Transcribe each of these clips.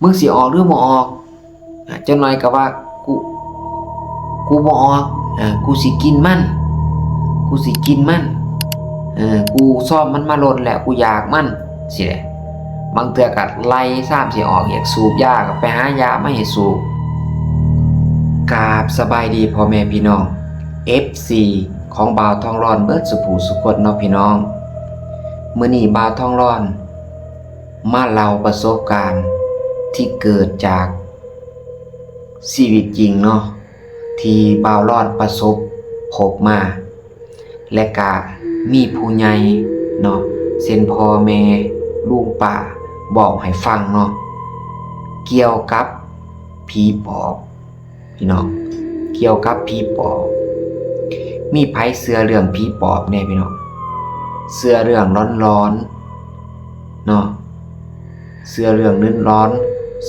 ມຶງຊິອອກຫຼືບໍ່ອອກ? ອາ ຈັກໜ່ອຍກໍວ່າ ກູ ກູບໍ່ອອກ ອາ ກູຊິກິນມັນ ກູຊິກິນມັນ ເອີ ກູຊອມມັນມາດົນແລ້ວ ກູຢາກມັນ ຊີ້ແຫຼະ. ບາງເທື່ອກໍໄລ່ຊາມຊິອອກ ຢາກສູບຢາກໍໄປຫາຢາມາໃຫ້ສູບ. ກາບສະບາຍດີພໍ່ແມ່ພີ່ນ້ອງ ເອັຟຊີ ຂອງບ່າວທອງຫຼອນເບິດສູ່ຜູ້ສູ່ຄົນເນາະພີ່ນ້ອງ. ມື້ນີ້ບ່າວທອງຫຼອນມາເລົ່າປະສົບການທີ່ເກີດຈາກຊີວິດຈິງເນາະ ທີ່ບ່າວຫຼອນປະສົບພົບມາ ແລະກະມີຜູ້ໃຫຍ່ເນາະ ເຊັ່ນພໍ່ແມ່ ລຸງປ້າ ເວົ້າໃຫ້ຟັງເນາະ ກ່ຽວກັບຜີປອບ ພີ່ນ້ອງ ກ່ຽວກັບຜີປອບ. ມີໃຜເຊື່ອເລື່ອງຜີປອບແດ່ພີ່ນ້ອງ? ເຊື່ອເລື່ອງຫຼອນໆເນາະ ເຊື່ອເລື່ອງຫຼອນໆ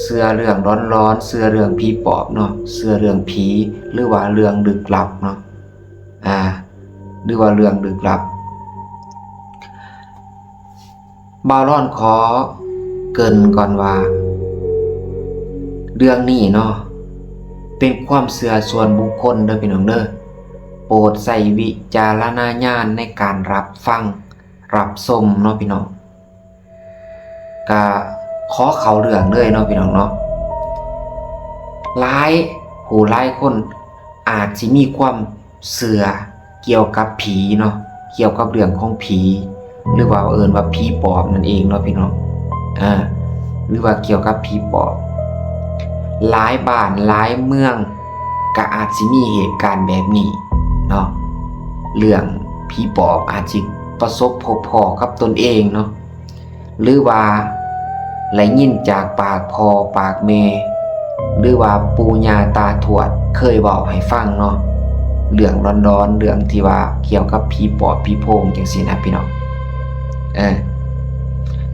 ເຊື່ອເລື່ອງຫຼອນໆ ເຊື່ອເລື່ອງຜີປອບເນາະ ເຊື່ອເລື່ອງຜີ ຫຼືວ່າເລື່ອງລຶກລັບເນາະ ອາ ຫຼືວ່າເລື່ອງລຶກລັບ. ບ່າວຫຼອນຂໍເກີ່ນກ່ອນວ່າ ເລື່ອງນີ້ເນາະ ເປັນຄວາມເຊື່ອສ່ວນບຸກຄົນເດີພີ່ນ້ອງເດີ ໂປດໃຊ້ວິຈາລະນະຍານໃນການຮັບຟັງ ຮັບຊົມເນາະພີ່ນ້ອງ. ກະຂໍເຂົ້າເລື່ອງເລີຍເນາະພີ່ນ້ອງເນາະ. ຫຼາຍຜູ້ຫຼາຍຄົນອາດຊິມີຄວາມເຊື່ອກ່ຽວກັບຜີເນາະ ກ່ຽວກັບເລື່ອງຂອງຜີ ຫຼືວ່າເອີ້ນວ່າຜີປອບນັ້ນເອງເນາະພີ່ນ້ອງ ອາ ຫຼືວ່າກ່ຽວກັບຜີປອບ. ຫຼາຍບ້ານຫຼາຍເມືອງກະອາດຊິມີເຫດການແບບນີ້ເນາະ ເລື່ອງຜີປອບອາດຊິປະສົບພົບພໍ້ກັບຕົນເອງເນາະ ຫຼືວ່າໄດ້ຍິນຈາກປາກພໍ່ປາກແມ່ ຫຼືວ່າປູ່ຍ່າຕາທວດເຄີຍເວົ້າໃຫ້ຟັງເນາະ ເລື່ອງຫຼອນໆ ເລື່ອງທີ່ວ່າກ່ຽວກັບຜີປອບຜີໂພງຈັ່ງຊີ້ນະພີ່ນ້ອງ. ເອີ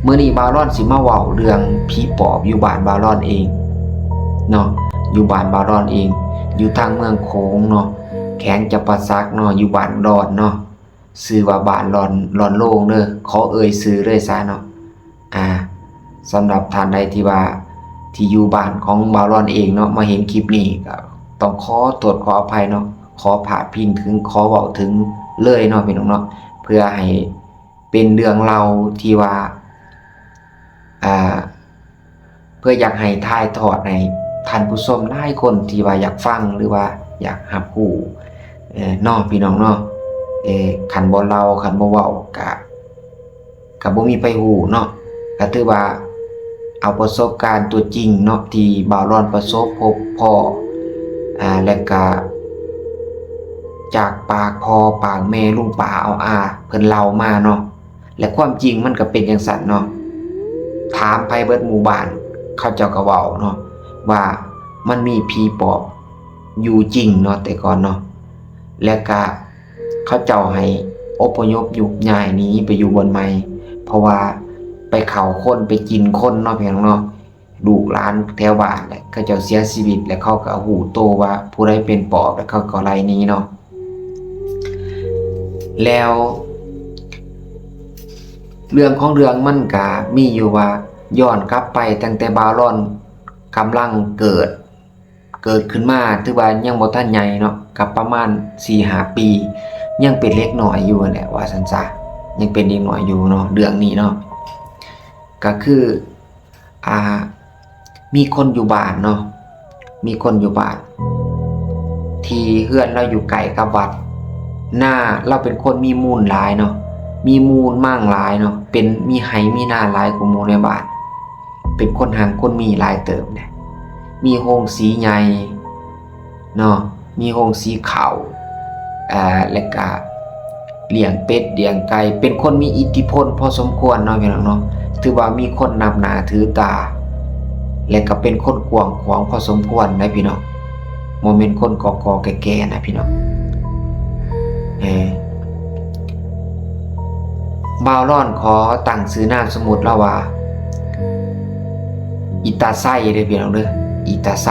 ມື້ນີ້ບ່າວຫຼອນຊິມາເວົ້າເລື່ອງຜີປອບຢູ່ບ້ານບ່າວຫຼອນເອງເນາະ ຢູ່ບ້ານບ່າວຫຼອນເອງ ຢູ່ທາງເມືອງໂຂງເນາະ ແຂວງຈຳປາສັກເນາະ ຢູ່ບ້ານຫຼອນເນາະ ຊື່ວ່າບ້ານຫຼອນ ຫຼອນໂລງເດີ ຂໍເອີ່ຍຊື່ເລີຍຊະເນາະ. ອາ ສຳລັບທ່ານໃດທີ່ວ່າ ທີ່ຢູ່ບ້ານຂອງບ່າວຫຼອນເອງເນາະ ມາເຫັນຄລິບນີ້ ກໍຕ້ອງຂໍໂທດຂໍອະໄພເນາະ ຂໍພາດພິງເຖິງ ຂໍເວົ້າເຖິງເລີຍເນາະພີ່ນ້ອງເນາະ ເພື່ອໃຫ້ເປັນເລື່ອງເລົ່າທີ່ວ່າ ອາ ເພື່ອຢາກໃຫ້ຖ່າຍທອດໃຫ້ທ່ານຜູ້ຊົມຫຼາຍຄົນທີ່ວ່າຢາກຟັງ ຫຼືວ່າຢາກຮັບຮູ້ ເນາະ ພີ່ນ້ອງເນາະ. ເອີ ຄັນບໍ່ເລົ່າ ຄັນບໍ່ເວົ້າ ກະ ກະບໍ່ມີໃຜຮູ້ເນາະ. ກະຖືວ່າເອົາປະສົບການຕົວຈິງເນາະ ທີ່ບ່າວຫຼອນປະສົບພົບພໍ້ ອາ ແລະກະຈາກປາກພໍ່ປາກແມ່ ລຸງປ້າອາວອາ ເພິ່ນເລົ່າມາເນາະ. ແລະຄວາມຈິງມັນກໍເປັນຈັ່ງຊັ້ນເນາະ. ຖາມໃຜເບິດໝູ່ບ້ານ ເຂົາເຈົ້າກໍເວົ້າເນາະ ວ່າມັນມີຜີປອບຢູ່ຈິງເນາະ ແຕ່ກ່ອນເນາະ. ແລະກະເຂົາເຈົ້າໃຫ້ອົບພະຍົບໂຍກຍ້າຍໜີໄປຢູ່ບ່ອນໃໝ່ ເພາະວ່າໄປເຂົ້າຄົນ ໄປກິນຄົນເນາະ ພີ່ນ້ອງເນາະ. ລູກຫຼານແຖວບ້ານແຫຼະ ເຂົາເຈົ້າເສຍຊີວິດ ແລ້ວເຂົາກໍຮູ້ໂຕວ່າຜູ້ໃດເປັນປອບ ແລ້ວເຂົາກໍໄລ່ໜີເນາະ. ແລ້ວເລື່ອງຂອງເລື່ອງມັນກະມີຢູ່ວ່າ ຍ້ອນກັບໄປຕັ້ງແຕ່ບ່າວຫຼອນກຳລັງເກີດ ເກີດຂຶ້ນມາ ຖືວ່າຍັງບໍ່ທັນໃຫຍ່ເນາະ ກໍປະມານສີ່ຫ້າປີ ຍັງເປັນເດັກນ້ອຍຢູ່ຫັ້ນແຫຼະ ວ່າຊັ້ນຊະ ຍັງເປັນເດັກນ້ອຍຢູ່ເນາະ ເລື່ອງນີ້ເນາະ ກໍຄື ອ່າ ມີຄົນຢູ່ບ້ານເນາະ ມີຄົນຢູ່ບ້ານ ທີ່ເຮືອນລາວຢູ່ໃກ້ກັບວັດ ນາ ລາວເປັນຄົນມີມູນຫຼາຍເນາະ ມີມູນມັງຫຼາຍເນາະ ເປັນ ມີໄຮ່ມີນາຫຼາຍກວ່າໝູ່ໃນບ້ານ ເປັນຄົນຮັ່ງຄົນມີຫຼາຍເຕີບເດ ມີໂຮງສີໃຫຍ່ເນາະ ມີໂຮງສີເຂົ້າ ເອີ ແລ້ວກະລ້ຽງເປັດລ້ຽງໄກ່ ເປັນຄົນມີອິດທິພົນພໍສົມຄວນເນາະ ພີ່ນ້ອງເນາະ ຖືວ່າມີຄົນນັບໜ້າຖືຕາ ແລະກະເປັນຄົນກວ້າງຂວາງພໍສົມຄວນນະພີ່ນ້ອງ ບໍ່ແມ່ນຄົນກໍໆແກ່ໆນະພີ່ນ້ອງ. ເອີ ບ່າວຫຼອນຂໍຕັ້ງຊື່ນາມສົມມຸດລາວວ່າ ອີຕາໄຊເດີພີ່ນ້ອງເດີ ອີຕາໄຊ.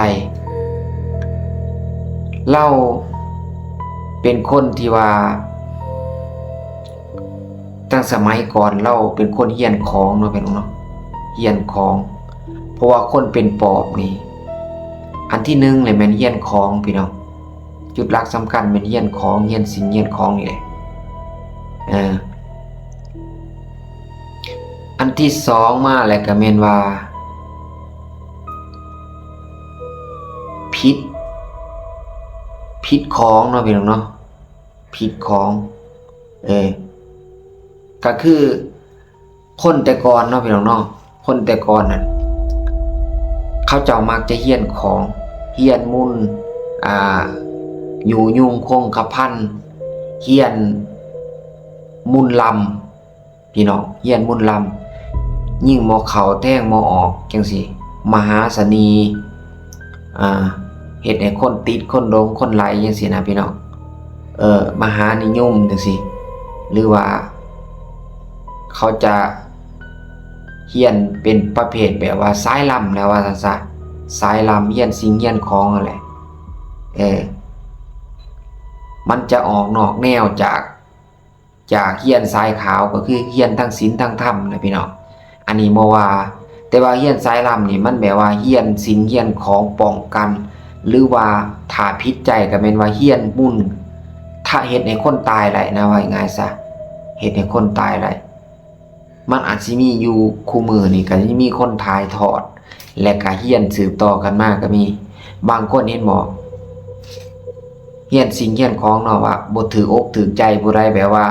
ລາວເປັນຄົນທີ່ວ່າ ຕັ້ງສະໄໝກ່ອນລາວເປັນຄົນຮຽນຂອງເນາະ ພີ່ນ້ອງເນາະ ຮຽນຂອງ ເພ ະວ່າຄົນເປັນປອບນີ້ ອັນທີໜຶ່ງແຫຼະແມ່ນຮຽນຂອງພີ່ນ້ອງ, ຈຸດຫຼັກສຳຄັນແມ່ນຮຽນຂອງ, ຮຽນສິ່ງຮຽນຂອງນີ້ແຫຼະ. ເອີ ອັນທີສອງມາແລ້ວກໍແມ່ນວ່າ ຜິດ ຜິດຂອງເນາະພີ່ນ້ອງເນາະ, ຜິດຂອງ. ເອີ ກໍຄືຄົນແຕ່ກ່ອນເນາະພີ່ນ້ອງເນາະ, ຄົນແຕ່ກ່ອນນັ້ນ ເຂົາເຈົ້າມັກຈະຮຽນຂອງ, ຮຽນມົນ, ອ່າ ຍຸຍົງຄົງກະພັນ, ຮຽນມົນລຳ ພີ່ນ້ອງ, ຮຽນມົນລຳ, ຍິງໝໍ້ເຂົ້າແທງໝໍ້ອອກ ຈັ່ງຊີ້, ມະຫາສະເໜ່, ອ່າ ເຮັດໃຫ້ຄົນຕິດຄົນຫຼົງຄົນໄຫຼ ຈັ່ງຊີ້ນະພີ່ນ້ອງ. ເອີ ມະຫານິຍົມ ຈັ່ງຊີ້, ຫຼືວ່າເຂົາຈະຮຽນເປັນປະເພດແບບວ່າສາຍລຳແຫຼະ ວ່າຊັ້ນຊະ, ສາຍລຳ ຮຽນສິ່ງຮຽນຂອງຫັ້ນແຫຼະ. ເອີ ມັນຈະອອກນອກແນວຈາກ ຈາກຮຽນສາຍຂາວ ກໍຄືຮຽນທັງສິນທັງທຳນະພີ່ນ້ອງ, ອັນນີ້ບໍ່ວ່າ. ແຕ່ວ່າຮຽນສາຍລຳນີ້ ມັນແບບວ່າຮຽນສິ່ງຮຽນຂອງປ້ອງກັນ ຫຼືວ່າຖ້າຜິດໃຈກໍແມ່ນວ່າຮຽນມົນ ຖ້າເຮັດໃຫ້ຄົນຕາຍໄດ້ນະ, ເວົ້າງ່າຍໆຊະ ເຮັດໃຫ້ຄົນຕາຍໄດ້. ມັນອາດຊິມີຢູ່ ຄູ່ມື້ນີ້ກໍຍັງມີຄົນຖ່າຍທອດ ແລະກະຮຽນສືບຕໍ່ກັນມາກໍມີ. ບາງຄົນເຫັນບໍ່ ຮຽນສິ່ງຮຽນຂອງເນາະ ວ່າບໍ່ຖືກອົກຖືກໃຈຜູ້ໃດ ແບບວ່າ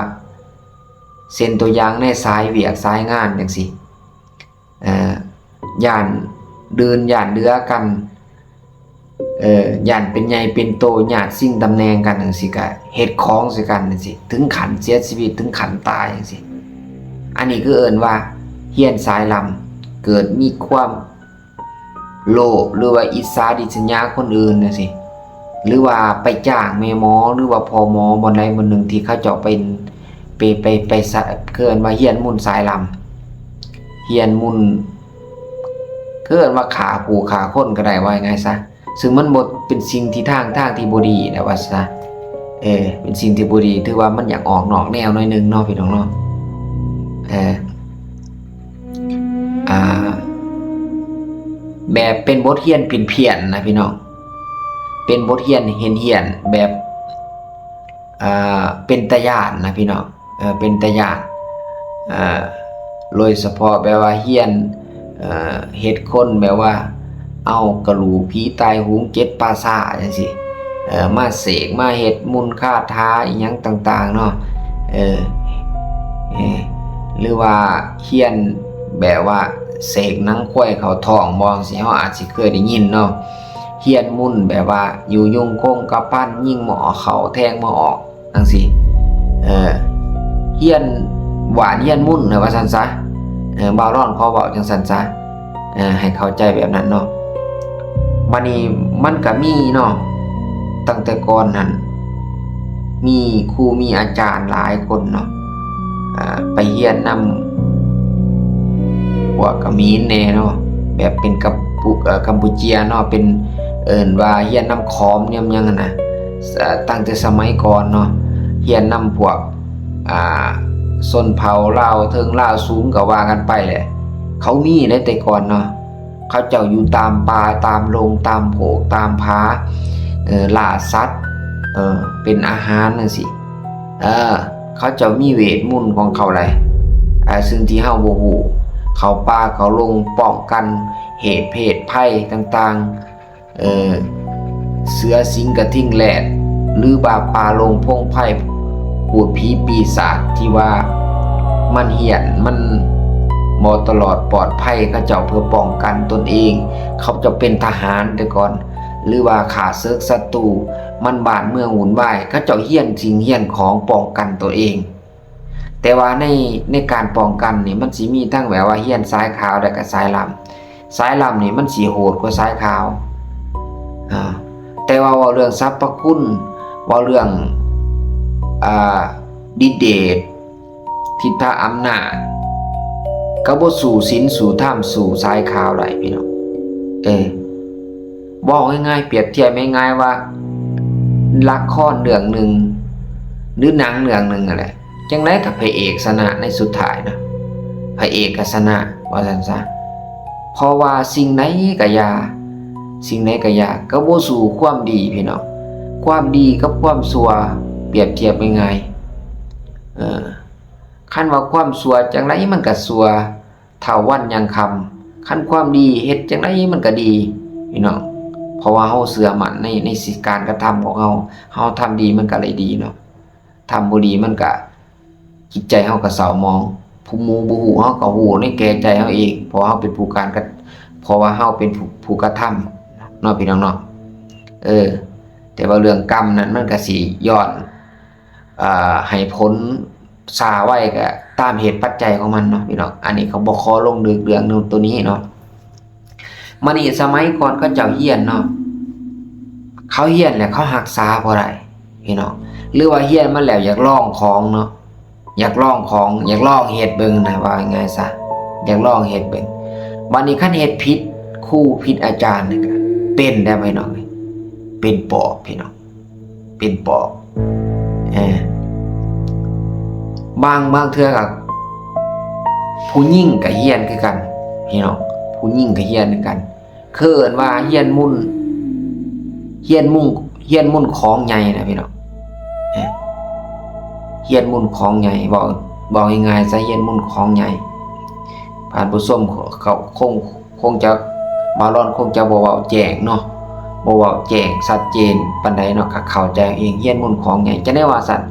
ເຊັ່ນຕົວຢ່າງໃນສາຍວຽກສາຍງານຈັ່ງຊີ້ ເອີ ຢ້ານດື່ນຢ້ານເດືອກັນ, ເອີ ຢ້ານເປັນໃຫຍ່ເປັນໂຕ, ຍາດຊິງຕຳແໜ່ງກັນຈັ່ງຊີ້ ກະເຮັດຂອງໃສ່ກັນຈັ່ງຊີ້ ເຖິງຂັ້ນເສຍຊີວິດ ເຖິງຂັ້ນຕາຍຈັ່ງຊີ້. ອັນນີ້ຄືເອີ້ນວ່າຮຽນສາຍລຳ ເກີດມີຄວາມໂລບ ຫຼືວ່າອິດສາລິດສະຫຍາຄົນອື່ນຈັ່ງຊີ້ ຫຼືວ່າໄປຈ້າງແມ່ໝໍ ຫຼືວ່າພໍ່ໝໍບ່ອນໃດບ່ອນໜຶ່ງທີ່ເຂົາເຈົ້າເປັນ ໄປ ໄປ ໄປສະ ເອີ້ນວ່າຮຽນມົນສາຍລຳ, ຮຽນມົນ ເອີ້ນວ່າຂ້າຜູ້ຂ້າຄົນກໍໄດ້ ເວົ້າງ່າຍໆຊະ. ຊຶ່ງມັນບໍ່ເປັນສິ່ງທີ່ທາງ ທາງທີ່ບໍ່ດີນະ ວ່າຊະ. ເອີ ເປັນສິ່ງທີ່ບໍ່ດີ ຖືວ່າມັນຢາກອອກນອກແນວໜ້ອຍໜຶ່ງເນາະ ພີ່ນ້ອງເນາະ. ເອີ ອ່າ ແບບເປັນບົດຮຽນຜິດພຽນນະ ພີ່ນ້ອງ, ເປັນບົດຮຽນເຫັນຮຽນແບບ ອ່າ ເປັນຕາຢ້ານນະພີ່ນ້ອງ, ເອີ ເປັນຕາຢ້ານ. ເອີ ໂດຍສະເພາະແບບວ່າຮຽນ ເອີ ເຮັດຄົນແບບວ່າເອົາກະດູກຜີຕາຍໂຫງເຈັດປ່າຊ້າຈັ່ງຊີ້ ເອີ ມາເສກ ມາເຮັດມົນຄາຖາອີ່ຫຍັງຕ່າງໆເນາະ. ເອີ ເອີ ຫຼືວ່າຮຽນແບບວ່າເສກໜັງຄວາຍເຂົ້າທ້ອງບໍ່ ຈັ່ງຊີ້ ເຮົາອາດຊິເຄີຍໄດ້ຍິນເນາະ. ຮຽນມົນແບບວ່າຍຸຍົງຄົງກະພັນ ຍິງໝໍ້ເຂົ້າແທງໝໍ້ອອກ ຈັ່ງຊີ້ ເອີ ຮຽນຫວານຮຽນມົນນະ ວ່າຊັ້ນຊະ. ເອີ ບ່າວລອນຂໍເວົ້າຈັ່ງຊັ້ນຊະ ເອີ ໃຫ້ເຂົ້າໃຈແບບນັ້ນເນາະ. ບາດນີ້ມັນກະມີເນາະ ຕັ້ງແຕ່ກ່ອນນັ້ນ ມີຄູມີອາຈານຫຼາຍຄົນເນາະ ອ່າ ໄປຮຽນນຳພວກກະໝີນແດ່ເນາະ, ແບບເປັນກຳປູ ເອີ ກຳປູເຈຍເນາະ, ເປັນ ເອີ້ນວ່າຮຽນນຳຂອມນຳຫຍັງຫັ້ນນະ. ເອີ ຕັ້ງແຕ່ສະໄໝກ່ອນເນາະ ຮຽນນຳພວກ ອ່າ ຊົນເຜົ່າລາວເທິງລາວສູງກໍວ່າກັນໄປແຫຼະ. ເຂົາມີໃດແຕ່ກ່ອນເນາະ, ເຂົາເຈົ້າຢູ່ຕາມປ່າຕາມດົງຕາມໂພກຕາມຜາ ເອີ ລ່າສັດ ເອີ ເປັນອາຫານຈັ່ງຊີ້. ເອີ ເຂົາເຈົ້າມີເວດມົນຂອງເຂົາໄດ໋ ເອີ ຊຶ່ງທີ່ເຮົາບໍ່ຮູ້. ເຂົ້າປ່າເຂົ້າດົງ ປ້ອງກັນເຫດເພດໄພຕ່າງໆ ເອີ ເສືອສິງກະທິງແລດ ຫຼືວ່າປ່າດົງພົງໄພ ພູດຜີປີສາດທີ່ວ່າມັນຮ້າຍ ມັນບໍ່ຕະຫຼອດປອດໄພ ເຂົາເຈົ້າເພື່ອປ້ອງກັນຕົນເອງ. ເຂົາເຈົ້າເປັນທະຫານແຕ່ກ່ອນ ຫຼືວ່າຂ້າເສິກສັດຕູ ມັນບ້ານເມືອງວຸ່ນວາຍ ເຂົາເຈົ້າຮຽນສິ່ງຮຽນຂອງປ້ອງກັນຕົວເອງ. ແຕ່ວ່າໃນ ໃນການປ້ອງກັນນີ້ ມັນຊິມີທັງແບບວ່າຮຽນສາຍຂາວ ແລະກະສາຍລຳ. ສາຍລຳນີ້ມັນຊິໂຫດກວ່າສາຍຂາວ ອາ ແຕ່ວ່າເວົ້າເລື່ອງສັບພະຄຸນ ເວົ້າເລື່ອງ ອາ ດິດເດດ ທິດທະອຳນາດ ກໍບໍ່ສູ້ສິນສູ້ທຳ ສູ້ສາຍຂາວໄດ້ພີ່ນ້ອງ. ເອີ ເວົ້າງ່າຍໆ ປຽບທຽບງ່າຍໆວ່າ ລະຄອນເລື່ອງໜຶ່ງ ຫຼື ໜັງເລື່ອງໜຶ່ງຫັ້ນແຫຼະ ຈັ່ງໃດກໍພະເອກຊະນະໃນສຸດທ້າຍນະ, ພະເອກກໍຊະນະ ວ່າຊັ້ນຊະ. ເພາະວ່າສິ່ງໃດກໍຢ່າ ສິ່ງໃດກໍຢ່າ ກໍບໍ່ສູ້ຄວາມດີພີ່ນ້ອງ. ຄວາມດີກັບຄວາມຊົ່ວ ປຽບທຽບງ່າຍໆ ເອີ ຄັນວ່າຄວາມຊົ່ວຈັ່ງໃດມັນກໍຊົ່ວເທົ່າວັນຍັງຄ່ຳ, ຄັນຄວາມດີເຮັດຈັ່ງໃດມັນກໍດີພີ່ນ້ອງ. ເພາະວ່າເຮົາເຊື່ອໝັ້ນໃນ ໃນການກະທຳຂອງເຮົາ, ເຮົາທຳດີມັນກໍເລີຍດີເນາະ, ທຳບໍ່ດີມັນກະ ຈິດໃຈເຮົາກໍເສົ້າໝອງ. ຜູ້ໝູ່ບໍ່ຮູ້ ເຮົາກໍຮູ້ໃນແກ່ໃຈເຮົາເອງ ເພາະເຮົາເປັນຜູ້ການກະ ເພາະວ່າເຮົາເປັນຜູ້ ຜູ້ກະທຳເນາະ ພີ່ນ້ອງເນາະ. ເອີ ແຕ່ວ່າເລື່ອງກຳນັ້ນມັນກໍຊິຍ້ອນ ເອີ ໃຫ້ຜົນຊ້າໄວກໍຕາມເຫດປັດໄຈຂອງມັນເນາະ ພີ່ນ້ອງ. ອັນນີ້ກໍບໍ່ຂໍລົງເລິກເລື່ອງໂຕນີ້ເນາະ. ມານີ້ສະໄໝກ່ອນເຂົາເຈົ້າຮຽນເນາະ, ເຂົາຮຽນແລ້ວເຂົາຮັກສາບໍ່ໄດ້ພີ່ນ້ອງ, ຫຼືວ່າຮຽນມາແລ້ວຢາກລອງຂອງເນາະ, ຢາກລອງຂອງ ຢາກລອງເຮັດເບິ່ງນະ, ເວົ້າງ່າຍໆຊະ ຢາກລອງເຮັດເບິ່ງ. ບາດນີ້ຄັນເຮັດຜິດຄູຜິດອາຈານນີ້ກໍເປັນແລ້ວພີ່ນ້ອງເອີຍ, ເປັນປອບພີ່ນ້ອງ. ເປັນປອບ. ເອີ ບາງ ບາງເທື່ອກໍຜູ້ຍິງກໍຮຽນຄືກັນພີ່ນ້ອງ, ຜູ້ຍິງກໍຮຽນຄືກັນ. ຄືເອີ້ນວ່າຮຽນມຸ່ນ ຮຽນມຸ່ນ ຮຽນມຸ່ນຂອງໃຫຍ່ນະພີ່ນ້ອງ, ຮຽນມຸ່ນຂອງໃຫຍ່. ເວົ້າ ເວົ້າງ່າຍໆຊະ ຮຽນມຸ່ນຂອງໃຫຍ່. ທ່ານຜູ້ຊົມເຂົາຄົງ ຄົງຈະ ບ່າວລອນຄົງຈະບໍ່ເວົ້າແຈ້ງເນາະ, ບໍ່ເວົ້າແຈ້ງຊັດເຈນປານໃດເນາະ, ກໍເຂົ້າໃຈເອງ. ຮຽນມຸ່ນຂອງໃຫຍ່ ຈະໄດ້ວ່າຊັ້ນ,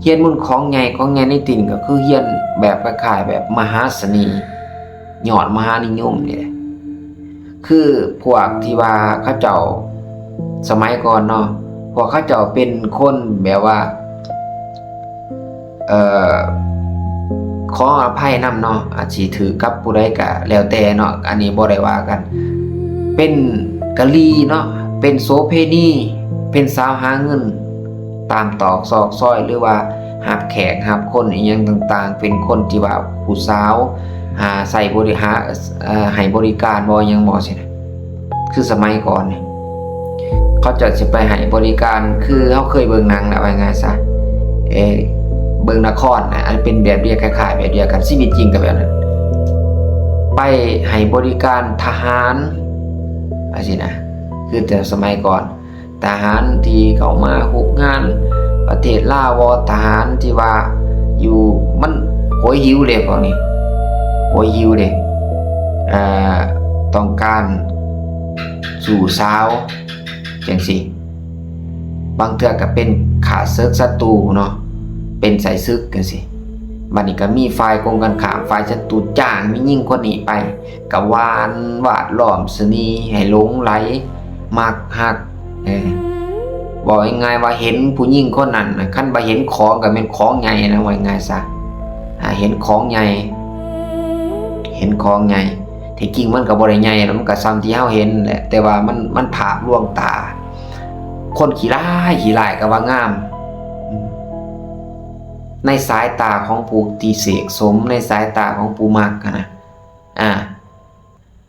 ຮຽນມຸ່ນຂອງໃຫຍ່ ຂອງໃຫຍ່ໃນຕິນ ກໍຄືຮຽນແບບຄ້າຍໆແບບມະຫາສະເໜ່, ຍອດມະຫານິຍົມນີ້ແຫຼະ. ຄືພວກທີ່ວ່າເຂົາເຈົ້າສະໄໝກ່ອນເນາະ, ພວກເຂົາເຈົ້າເປັນຄົນແບບວ່າ ເອີ ຂໍອະໄພນຳເນາະ, ອາດຊິຖືກກັບຜູ້ໃດກະແລ້ວແຕ່ເນາະ, ອັນນີ້ບໍ່ໄດ້ວ່າກັນ. ເປັນກະລີເນາະ, ເປັນໂສເພນີ, ເປັນສາວຫາເງິນຕາມຕອກຊອກຊອຍ ຫຼືວ່າຮັບແຂກຮັບຄົນອີ່ຫຍັງຕ່າງໆ, ເປັນຄົນທີ່ວ່າຜູ້ສາວຫາໃຊ້ບໍລິ ຫາ ເອີ ໃຫ້ບໍລິການບໍ່ ຫຍັງບໍ່ ຊີ້ນະ. ຄືສະໄໝກ່ອນນີ້ ເຂົາເຈົ້າຊິໄປໃຫ້ບໍລິການ ຄືເຮົາເຄີຍເບິ່ງໜັງນະ ວ່າງ່າຍຊະ ເອີ ເບິ່ງລະຄອນນະ, ອັນເປັນແບບດຽວ ຄ້າຍໆແບບດຽວກັນ, ຊີວິດຈິງກໍແບບນັ້ນ, ໄປໃຫ້ບໍລິການທະຫານ ຈັ່ງຊີ້ນະ. ຄືແຕ່ສະໄໝກ່ອນ ທະຫານທີ່ເຂົ້າມາຮຸກຮານປະເທດລາວບໍ, ທະຫານທີ່ວ່າຢູ່ ມັນໂຫຍຫິວເດ້ພວກນີ້, ໂຫຍຫິວເດ້, ເອີ ຕ້ອງການສູ້ສາວ ຈັ່ງຊີ້. ບາງເທື່ອກໍເປັນຂ້າເສິກສັດຕູເນາະ, ເປັນໄສ້ເສິກຈັ່ງຊີ້. ບາດນີ້ກໍມີຝ່າຍກົງກັນຂ້າມ, ຝ່າຍສັດຕູຈ້າງແມ່ຍິງຄົນນີ້ໄປ, ກໍຫວານວາດລ້ອມສະເໜ່ໃຫ້ຫຼົງໄຫຼ ມັກຮັກ. ເອີ ເວົ້າງ່າຍໆວ່າເຫັນຜູ້ຍິງຄົນນັ້ນນະ, ຄັນວ່າເຫັນຂອງກໍແມ່ນຂອງໃຫຍ່ນະ, ເວົ້າງ່າຍຊະ ອາ ເຫັນຂອງໃຫຍ່ ເຫັນຂອງໃຫຍ່. ທີ່ຈິງມັນກໍບໍ່ໄດ້ໃຫຍ່ດອກ, ມັນກໍສ່ຳທີ່ເຮົາເຫັນແຫຼະ, ແຕ່ວ່າມັນ ມັນພາບລວງຕາ. ຄົນຂີ້ຮ້າຍ ຂີ້ຮ້າຍກໍວ່າງາມ ໃນສາຍຕາຂອງຜູ້ທີ່ເສກສົມ, ໃນສາຍຕາຂອງຜູ້ມັກຫັ້ນນະ. ອາ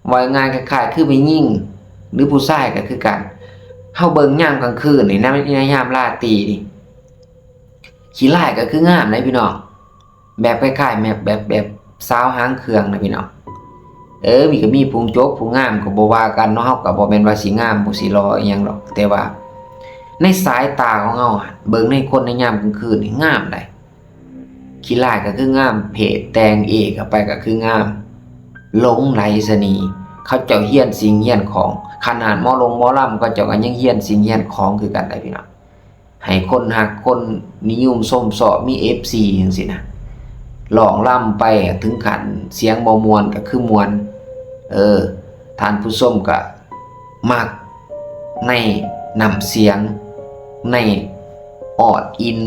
ເວົ້າງ່າຍໆ ຄ້າຍໆຄືແມ່ຍິງ ຫຼືຜູ້ຊາຍກໍຄືກັນ. ເຮົາເບິ່ງຍາມກາງຄືນນີ້ນະ, ໃນຍາມລາຕີນີ້ ຂີ້ຮ້າຍກໍຄືງາມເດ້ພີ່ນ້ອງ, ແບບຄ້າຍໆແບບ ແບບ ແບບສາວຫາງເຄື່ອງນະພີ່ນ້ອງ. ເອີ ມີ ກໍມີຜູ້ຈົບຜູ້ງາມກໍບໍ່ວ່າກັນເນາະ, ເຮົາກໍບໍ່ແມ່ນວ່າຊິງາມ ບໍ່ຊິຫຼໍ່ອີ່ຫຍັງດອກ, ແຕ່ວ່າໃນສາຍຕາຂອງເຮົາຫັ້ນ ເບິ່ງໃນຄົນໃນຍາມກາງຄືນນີ້ງາມໃດ໋. ຂີ້ຮ້າຍກໍຄືງາມ, ເພດແຕ່ງເອເຂົ້າໄປກໍຄືງາມ, ຫຼົງໄຫຼສະເໜ່. ເຂົາເຈົ້າຮຽນສິ່ງຮຽນຂອງ, ຂະໜາດໝໍລົງໝໍລຳ ເຂົາເຈົ້າກໍຍັງຮຽນສິ່ງຮຽນຂອງຄືກັນໄດ໋ພີ່ນ້ອງ. ໃຫ້ຄົນຮັກຄົນນິຍົມຊົມຊອບ, ມີເອັຟຊີຈັ່ງຊີ້ນະ, ຮ້ອງລຳໄປເຖິງຂັ້ນສຽງບໍ່ມ່ວນກໍຄືມ່ວນ. ເອີ ທ່ານຜູ້ຊົມກໍມັກໃນນ້ຳສຽງ, ໃນອອດອິນ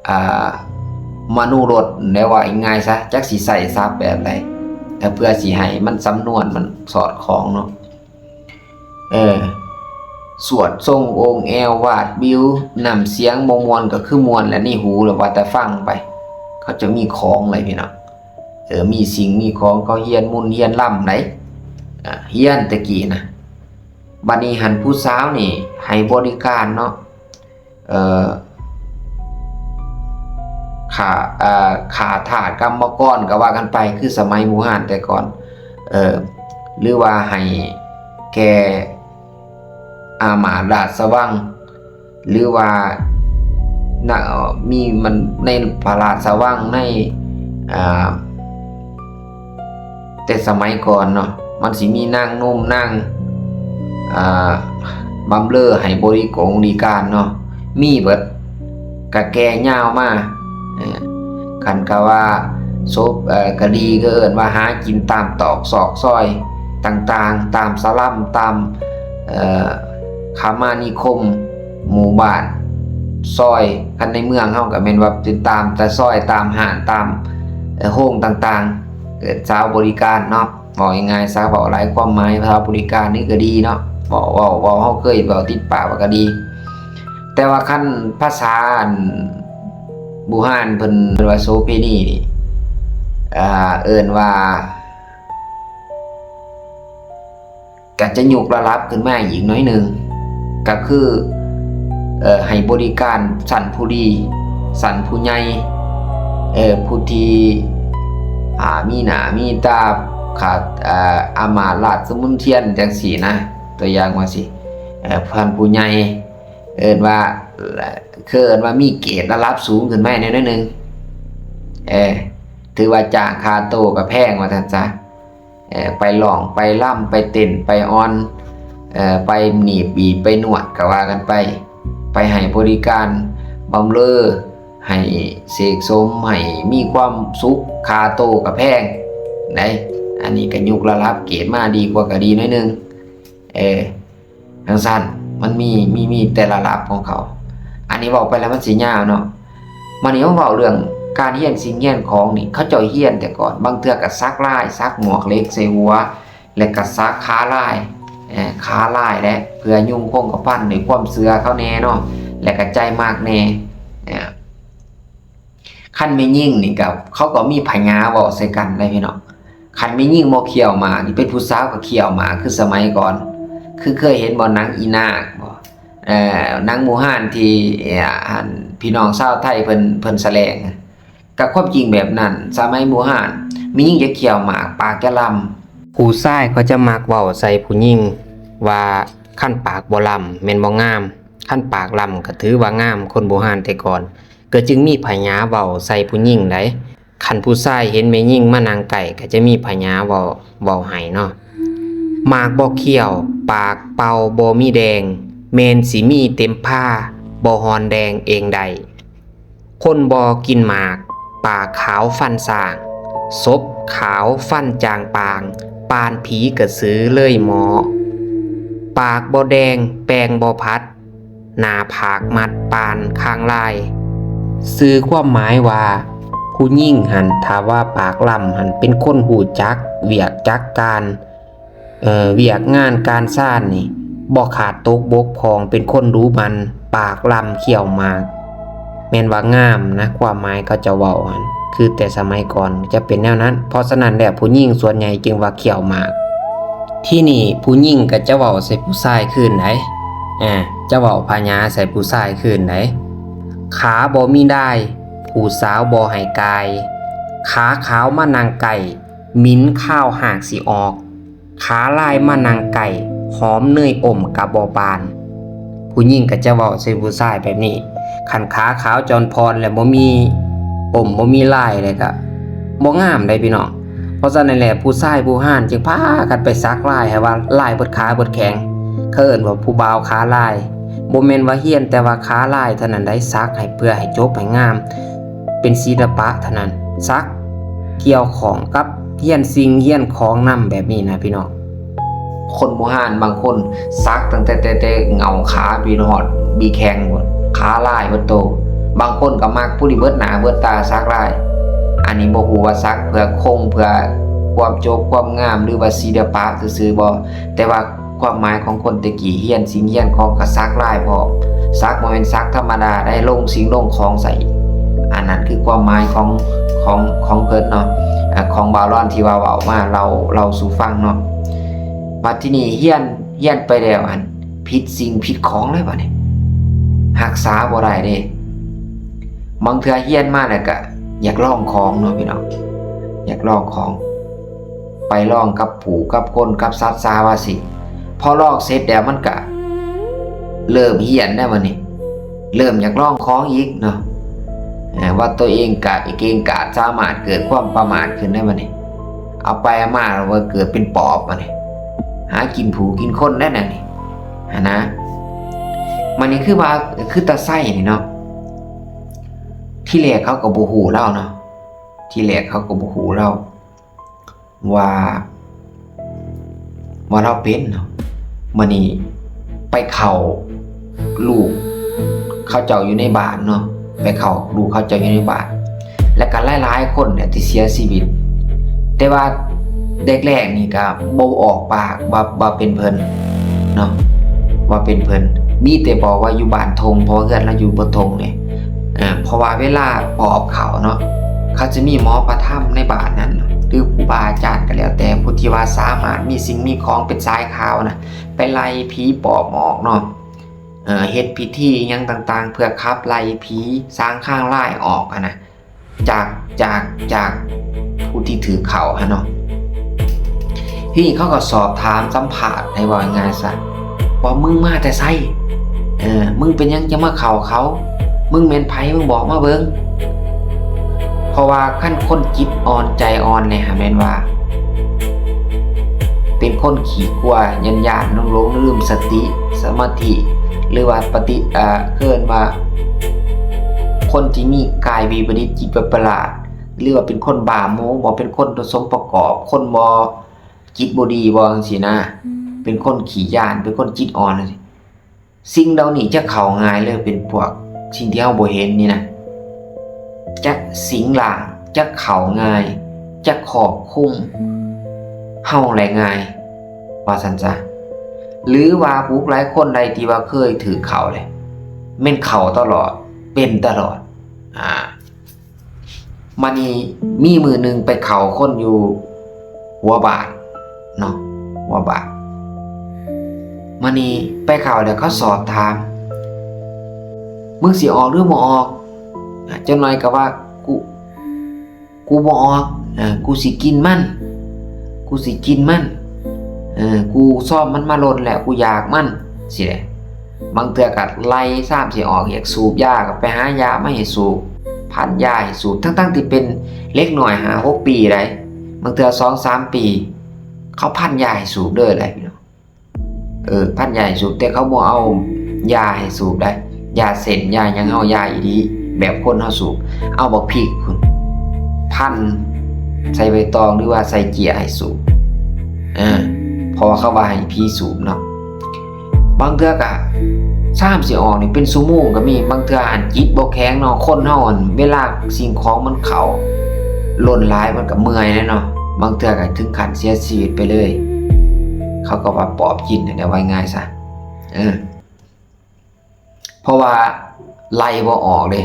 ອ່າ ມະໂນລົດ ແນວວ່າງ່າຍຊະ, ຈັກຊິໃຊ້ສັບແບບໃດ ແຕ່ເພື່ອຊິໃຫ້ມັນສຳນວນມັນສອດຄ່ອງເນາະ. ເອີ ສວດຊົງໂອງແອວ ວາດວິວ, ນ້ຳສຽງບໍ່ມ່ວນກໍຄືມ່ວນແຫຼະ ໃນຫູ ແລ້ວວ່າແຕ່ຟັງໄປ. ເຂົາຈະມີຂອງເລີຍພີ່ນ້ອງ, ເອີ ມີສິ່ງມີຂອງ, ເຂົາຮຽນມົນຮຽນລຳໃດ໋, ອາ ຮຽນແຕ່ກີ້ນະ. ບັດນີ້ຫັ້ນຜູ້ສາວນີ້ໃຫ້ບໍລິການເນາະ, ເອີ ຂ້າ ເອີ ຂ້າທາດກຳມະກອນກໍວ່າກັນໄປ ຄືສະໄໝບູຮານແຕ່ກ່ອນ. ເອີ ຫຼືວ່າໃຫ້ແກ່ອາມາດລາຊະວັງ ຫຼືວ່ານະ ມີມັນໃນພະລາຊະວັງໃນ ອ່າ ແຕ່ສະໄໝກ່ອນເນາະ ມັນຊິມີນາງນົມ ນາງ ອ່າ ບຳເລີໃຫ້ບໍລິກົງບໍລິການເນາະ ມີເບິດ ກະແກ່ຍາວມາ ເອີ ຄັນກະວ່າສົບ ເອີ ກະດີ ກໍເອີ້ນວ່າຫາກິນຕາມຕອກຊອກຊອຍຕ່າງໆ ຕາມສະລັມ ຕາມ ເອີ ຄະມານິຄົມ ໝູ່ບ້ານ ຊອຍ ຄັນໃນເມືອງເຮົາກໍແມ່ນວ່າເປັນຕາມແຕ່ຊອຍ ຕາມຮ້ານ ຕາມ ເອີ ໂຮງຕ່າງໆ ເອີ້ນຊາວບໍລິການເນາະ ເວົ້າງ່າຍໆຊະ ເວົ້າຫຼາຍຄວາມໝາຍ ຊາວບໍລິການນີ້ກໍດີເນາະ ເວົ້າ ເວົ້າ ເວົ້າ ເຮົາເຄີຍເວົ້າຕິດປາກວ່າກໍດີ ແຕ່ວ່າຄັນພາສາອັນບູຮານເພິ່ນ ເອີ້ນວ່າໂສເພນີນີ້ ອ່າ ເອີ້ນວ່າ ກໍຈະຍົກລະດັບຂຶ້ນມາອີກໜ້ອຍໜຶ່ງ ກໍຄື ເອີ ໃຫ້ບໍລິການຊັ້ນຜູ້ດີ ຊັ້ນຜູ້ໃຫຍ່ ເອີ ຜູ້ທີ່ ອ່າ ມີໜ້າມີຕາ ຂາດ ເອີ ອາມາດລາຊະມົນທຽນ ຈັ່ງຊີ້ນະ ຕົວຢ່າງວ່າຊີ້ ເອີ ທ່ານຜູ້ໃຫຍ່ ເອີ້ນວ່າ ຄືເອີ້ນວ່າມີເກດລະດັບສູງຂຶ້ນມາແດ່ໜ້ອຍໜຶ່ງ ເອີ ຖືວ່າຈ້າງຄ່າໂຕກໍແພງ ວ່າຊັ້ນຊະ. ເອີ ໄປຮ້ອງໄປລຳ ໄປເຕັ້ນໄປອອນ ເອີ ໄປໜີບບີບໄປນວດກໍວ່າກັນໄປ ໄປໃຫ້ບໍລິການບຳເລີ ໃຫ້ເສກສົມ ໃຫ້ມີຄວາມສຸກ ຄ່າໂຕກໍແພງໃດ໋ ອັນນີ້ກໍຍົກລະດັບເກດມາດີກວ່າກໍດີໜ້ອຍໜຶ່ງ ເອີ. ຈັ່ງຊັ້ນ ມັນມີ ມີ ມີແຕ່ລະລະດັບຂອງເຂົາ ອັນນີ້ເວົ້າໄປແລ້ວມັນຊິຍາວເນາະ ມານີ້ມາເວົ້າເລື່ອງການຮຽນສິ່ງຮຽນຂອງນີ້ ເຂົາເຈົ້າຮຽນແຕ່ກ່ອນ ບາງເທື່ອກໍສັກລາຍ ສັກໝວກເຫຼັກໃສ່ຫົວ ແລະກໍສັກຂາລາຍ ເອີ ຂາລາຍແຫຼະ ເພື່ອຍົງຄົງກະພັນ ດ້ວຍຄວາມເຊື່ອເຂົາແດ່ເນາະ ແລະກໍໃຈມັກແດ່ ເອີ. ຄັນແມ່ຍິງນີ້ກໍ ເຂົາກໍມີພະຍາເວົ້າໃສ່ກັນໄດ໋ພີ່ນ້ອງ ຄັນແມ່ຍິງບໍ່ຂ້ຽວໝາກນີ້ ເປັນຜູ້ສາວກໍຂ້ຽວໝາກ ຄືສະໄໝກ່ອນ ຄືເຄີຍເຫັນບໍ່ ໜັງອີນາກບໍ່ ເອີ ໜັງບູຮານທີ່ ອັນ ພີ່ນ້ອງຊາວໄທເພິ່ນ ເພິ່ນສະແດງ ກໍຄວາມຈິງແບບນັ້ນ ສະໄໝບູຮານ ແມ່ຍິງຈະຂ້ຽວໝາກ ປາກຈະລຳ ຜູ້ຊາຍເຂົາຈະມັກເວົ້າໃສ່ຜູ້ຍິງວ່າ ຄັນປາກບໍ່ລຳແມ່ນບໍ່ງາມ ຄັນປາກລຳກໍຖືວ່າງາມ ຄົນບູຮານແຕ່ກ່ອນ ກໍຈຶ່ງມີພະຍາເວົ້າໃສ່ຜູ້ຍິງໄດ໋ ຄັນຜູ້ຊາຍເຫັນແມ່ຍິງມານັ່ງໃກ້ ກໍຈະມີພະຍາເວົ້າ ເວົ້າໃຫ້ເນາະ ໝາກບໍ່ຂ້ຽວ ປາກເປົ່າບໍ່ມີແດງ ແມ່ນຊິມີເຕັມພາ ບໍ່ຮ້ອນແດງເອງໃດ ຄົນບໍ່ກິນໝາກ ປາກຂາວຟັນຊ້າງ ສົບຂາວຟັນຈາງປາງ ປານຜີກະສືເລີຍໝໍ ປາກບໍ່ແດງ ແປ້ງບໍ່ຜັດ ໜ້າຜາກມັດປານຄາງລາຍ ສື່ຄວາມໝາຍວ່າ ຜູ້ຍິງຫັ້ນ ຖ້າວ່າປາກລຳຫັ້ນ ເປັນຄົນຮູ້ຈັກວຽກຈັກການ ເອີ ວຽກງານການຊານນີ້ ບໍ່ຂາດຕົກບົກຜ່ອງ ເປັນຄົນດຸໝັ່ນ ປາກລຳ ຂ້ຽວໝາກ ແມ່ນວ່າງາມນະ ຄວາມໝາຍເຂົາເຈົ້າເວົ້າຫັ້ນ ຄືແຕ່ສະໄໝກ່ອນຈະເປັນແນວນັ້ນ ເພາະສະນັ້ນແລ້ວ ຜູ້ຍິງສ່ວນໃຫຍ່ຈຶ່ງວ່າຂ້ຽວໝາກ ທີນີ້ຜູ້ຍິງກໍຈະເວົ້າໃສ່ຜູ້ຊາຍຄືນໃດ໋ ເອີ ຈະເວົ້າພະຍາໃສ່ຜູ້ຊາຍຄືນໃດ໋ ຂາບໍ່ມີດາຍ ຜູ້ສາວບໍ່ໃຫ້ກາຍ ຂາຂາວມານັ່ງໃກ້ ໝິ່ນຄາວຮາກຊິອອກ ຂາລາຍມານັ່ງໃກ້ ຫອມເນີຍອົມກະບໍ່ປານ ຜູ້ຍິງກໍຈະເວົ້າໃສ່ຜູ້ຊາຍແບບນີ້ ຄັນຂາຂາວຈອນຜ່ອນ ແລະ ບໍ່ມີອົມບໍ່ມີລາຍ ແລ້ວກໍບໍ່ງາມໃດ໋ພີ່ນ້ອງ ເພາະສະນັ້ນແຫຼະ ຜູ້ຊາຍບູຮານຈຶ່ງພາກັນໄປສັກລາຍ ໃຫ້ວ່າລາຍເບິດຂາເບິດແຂງ ເຂົາເອີ້ນວ່າຜູ້ບ່າວຂາລາຍ ບໍ່ແມ່ນວ່າຮຽນແຕ່ວ່າຂາລາຍເທົ່ານັ້ນໃດ໋ ສັກໃຫ້ເພື່ອໃຫ້ຈົບໃຫ້ງາມ ເປັນສິລະປະເທົ່ານັ້ນ ສັກກ່ຽວຂ້ອງກັບຮຽນສິ່ງຮຽນຂອງນຳແບບນີ້ນະພີ່ນ້ອງ. ຄົນບູຮານບາງຄົນສັກຕັ້ງແຕ່ ແຕ່ ແຕ່ເຫງົ້າຂາໄປຮອດບີແຂ້ງພຸ້ນ ຂາລາຍເບິດໂຕ. ບາງຄົນກໍມັກຜູ້ທີ່ເບິດໜ້າເບິດຕາສັກລາຍ. ອັນນີ້ບໍ່ຮູ້ວ່າສັກເພື່ອຄົງ ເພື່ອຄວາມຈົບຄວາມງາມ ຫຼືວ່າສິລະປະຊື່ໆບໍ່, ແຕ່ວ່າ ຄວາມໝາຍຂອງຄົນແຕ່ກີ້ ຮຽນສິ່ງຮຽນຂອງກໍສັກລາຍພ້ອມ, ສັກບໍ່ແມ່ນສັກທຳມະດາໄດ໋ ລົງສິ່ງລົງຂອງໃສ່. ອັນນັ້ນຄືຄວາມໝາຍຂອງ ຂອງ ຂອງເພິ່ນເນາະ, ອາ ຂອງບ່າວລອນທີ່ວ່າເວົ້າມາ ເລົ່າ ເລົ່າສູ່ຟັງເນາະ. ບັດທີນີ້ຮຽນ ຮຽນໄປແລ້ວຫັ້ນ ຜິດສິ່ງຜິດຂອງແລ້ວບັດນີ້ ຮັກສາບໍ່ໄດ້ເດ້. ບາງເທື່ອຮຽນມາແລ້ວກະຢາກລອງຂອງເນາະພີ່ນ້ອງ, ຢາກລອງຂອງ. ໄປລອງກັບຜູ້ກັບຄົນກັບສັດສາວາສິກ. ພໍລອງເສັດແລ້ວມັນກະເລີ່ມຫ້ຽນແລ້ວບັດນີ້ ເລີ່ມຢາກລອງຂອງອີກເນາະ ເອີ ວ່າໂຕເອງກະເກງກາດ ສາມາດເກີດຄວາມປະໝາດຂຶ້ນໄດ້ບັດນີ້. ເອົາໄປເອົາມາແລ້ວວ່າເກີດເປັນປອບບັດນີ້ ຫາກິນຜູ້ກິນຄົນໄດ້ແນວນີ້ຫັ້ນນະ. ບັດນີ້ຄືວ່າ ຄືຕາໄຊນີ້ເນາະ ທີແລກເຂົາກໍບໍ່ຮູ້ລາວເນາະ ທີແລກເຂົາກໍບໍ່ຮູ້ລາວ ວ່າ ວ່າລາວເປັນເນາະ. ມື້ນີ້ໄປເຂົ້າລູກເຂົາເຈົ້າຢູ່ໃນບ້ານເນາະ ໄປເຂົ້າລູກເຂົາເຈົ້າຢູ່ໃນບ້ານ ແລ້ວກໍຫຼາຍໆຄົນແຫຼະທີ່ເສຍຊີວິດ. ແຕ່ວ່າແລກໆນີ້ກໍບໍ່ອອກປາກວ່າ ວ່າເປັນເພິ່ນເນາະ ວ່າເປັນເພິ່ນ ມີແຕ່ບອກວ່າຢູ່ບ້ານທົ່ງ ເພາະເຮືອນລາວຢູ່ບົນທົ່ງເດ້. ເອີ ເພາະວ່າເວລາປອບເຂົ້າເນາະ ເຂົາຈະມີໝໍພະທຳໃນບ້ານນັ້ນ ຫຼື ຄູບາອາຈານກໍແລ້ວແຕ່ ຜູ້ທີ່ວ່າສາມາດມີສິ່ງມີຂອງເປັນສາຍຂາວນະ ໄປໄລ່ຜີປອບອອກເນາະ ເອີ ເຮັດພິທີຫຍັງຕ່າງໆ ເພື່ອຂັບໄລ່ຜີສາງຄາງລາຍອອກຫັ້ນນະ ຈາກ ຈາກ ຈາກຜູ້ທີ່ຖືກເຂົ້າຫັ້ນເນາະ. ທີນີ້ເຂົາກໍສອບຖາມສຳພາດ ໃຫ້ເວົ້າງ່າຍໆຊະ ວ່າ ມຶງມາແຕ່ໃສ? ເອີ ມຶງເປັນຫຍັງຈະມາເຂົ້າເຂົາ? ມຶງແມ່ນໃຜ? ມຶງບອກມາເບິ່ງ. ເພາະວ່າຄັນຄົນຈິດອ່ອນໃຈອ່ອນນີ້ ຫາແມ່ນວ່າເປັນຄົນຂີ້ກົວ ຢ້ານໆ ຫຼົງໆ ລືມສະຕິ ສະມາທິ ຫຼືວ່າປະຕິ ເອີ ເອີ້ນວ່າຄົນທີ່ມີກາຍວິປະດິດ ຈິດວິປະຫຼາດ ຫຼືວ່າເປັນຄົນບ້າໂມ ບໍ່ເປັນຄົນສົມປະກອບ ຄົນບໍ່ ຈິດບໍ່ດີບໍ່ ຈັ່ງຊີ້ນະ ເປັນຄົນຂີ້ຢ້ານ ເປັນຄົນຈິດອ່ອນ ສິ່ງເຫຼົ່ານີ້ຈະເຂົ້າງ່າຍເລີຍ ເປັນພວກສິ່ງທີ່ເຮົາບໍ່ເຫັນນີ້ນະ ຈະສິງຮ່າງ ຈະເຂົ້າງ່າຍ ຈະຄອບຄຸມເຮົາໄດ້ງ່າຍ ວ່າຊັ້ນຊະ. ຫຼືວ່າຜູ້ຫຼາຍຄົນໃດທີ່ວ່າເຄີຍຖືກເຂົ້າແຫຼະ ແມ່ນເຂົ້າຕະຫຼອດ ເປັນຕະຫຼອດ ອາ ມານີ້ມີມື້ໜຶ່ງໄປເຂົ້າຄົນຢູ່ຫົວບ້ານເນາະ ຫົວບ້ານ. ມານີ້ໄປເຂົ້າແລ້ວເຂົາສອບຖາມ ມຶງຊິອອກຫຼືບໍ່ອອກ? ອາ ຈັກໜ້ອຍກໍວ່າ ກູ ກູບໍ່ອອກ ອາ ກູຊິກິນມັນ ກູຊິກິນມັນ ເອີ ກູຊອມມັນມາດົນແລ້ວ ກູຢາກມັນ ຊີ້ແຫຼະ. ບາງເທື່ອກໍໄລ່ຊາມຊິອອກ ຢາກສູບຢາກໍໄປຫາຢາມາໃຫ້ສູບ ພັນຢາໃຫ້ສູບ ທັງໆທີ່ເປັນເດັກນ້ອຍຫ້າຫົກປີໃດ໋ ບາງເທື່ອສອງສາມປີ ເຂົາພັນຢາໃຫ້ສູບເລີຍໃດ໋ ເອີ ພັນຢາໃຫ້ສູບ ແຕ່ເຂົາບໍ່ເອົາຢາໃຫ້ສູບໃດ໋ ຢາເສັ້ນຢາຫຍັງເຮົາ ຢາອີ່ຫຼີ ແບບຄົນເຮົາສູບ ເອົາບັກພິກພຸ້ນ ພັນໃສ່ໃບຕອງ ຫຼືວ່າໃສ່ເຈ້ຍໃຫ້ສູບ ເອີ ເພາະວ່າເຂົາວ່າໃຫ້ຜີສູບເນາະ. ບາງເທື່ອກະຊາມຊິອອກນີ້ເປັນຊົ່ວໂມງກໍມີ ບາງເທື່ອຫັ້ນຈິດບໍ່ແຂງເນາະ ຄົນເຮົາຫັ້ນເວລາສິ່ງຂອງມັນເຂົ້າລົ້ນຫຼາຍມັນກໍເມື່ອຍແຫຼະເນາະ ບາງເທື່ອກໍເຖິງຂັ້ນເສຍຊີວິດໄປເລີຍ ເຂົາກໍວ່າປອບກິນຫັ້ນແຫຼະ ວ່າງ່າຍຊະ ເອີ. ເພາະວ່າໄລ່ບໍ່ອອກເດ້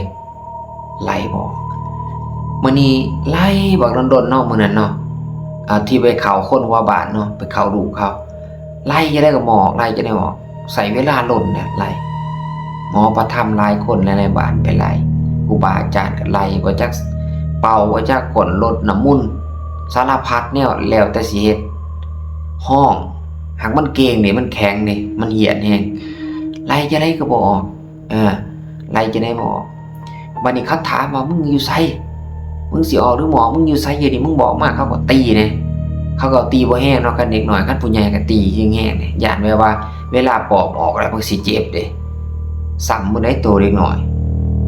ໄລ່ບໍ່ອອກ. ມື້ນີ້ໄລ່ບັກດົນໆເນາະ ມື້ນັ້ນເນາະ ອ່າ ທີ່ໄປເຂົ້າຄົນຫົວບ້ານເນາະ ໄປເຂົ້າລູກເຂົາ ໄລ່ຈັ່ງໃດກໍບໍ່ອອກ ໄລ່ຈັ່ງໃດບໍ່ອອກ ໃຊ້ເວລາດົນແຫຼະໄລ່ ໝໍພະທຳຫຼາຍຄົນຫຼາຍໆບ້ານໄປໄລ່ ຄູບາອາຈານກໍໄລ່ ບໍ່ຈັກເປົ່າ ບໍ່ຈັກກົ້ນລົດນ້ຳມົນ ສາລະພັດແນວ ແລ້ວແຕ່ຊິເຮັດ ຮ້ອງ ຫາກມັນເກັ່ງເດ້ ມັນແຂງເດ້ ມັນຫຽນແຮງ ໄລ່ຈັ່ງໃດກໍບໍ່ອອກ. ເອີ ໄລ່ຈັ່ງໃດບໍ່ອອກ. ບັດນີ້ເຂົາຖາມວ່າ ມຶງຢູ່ໃສ? ມຶງຊິອອກຫຼືບໍ່ອອກ? ມຶງຢູ່ໃສດຽວນີ້? ມຶງບອກມາ. ເຂົາກໍຕີເດ້ ເຂົາກໍຕີບໍ່ແຮງເນາະ ຄັນເດັກນ້ອຍ. ຄັນຜູ້ໃຫຍ່ກໍຕີແຮງໆເດ້ ຢ້ານແບບວ່າເວລາປອບອອກແລ້ວມັນຊິເຈັບເດ້ ຊ້ຳໝົດໃດ໋ໂຕເດັກນ້ອຍ.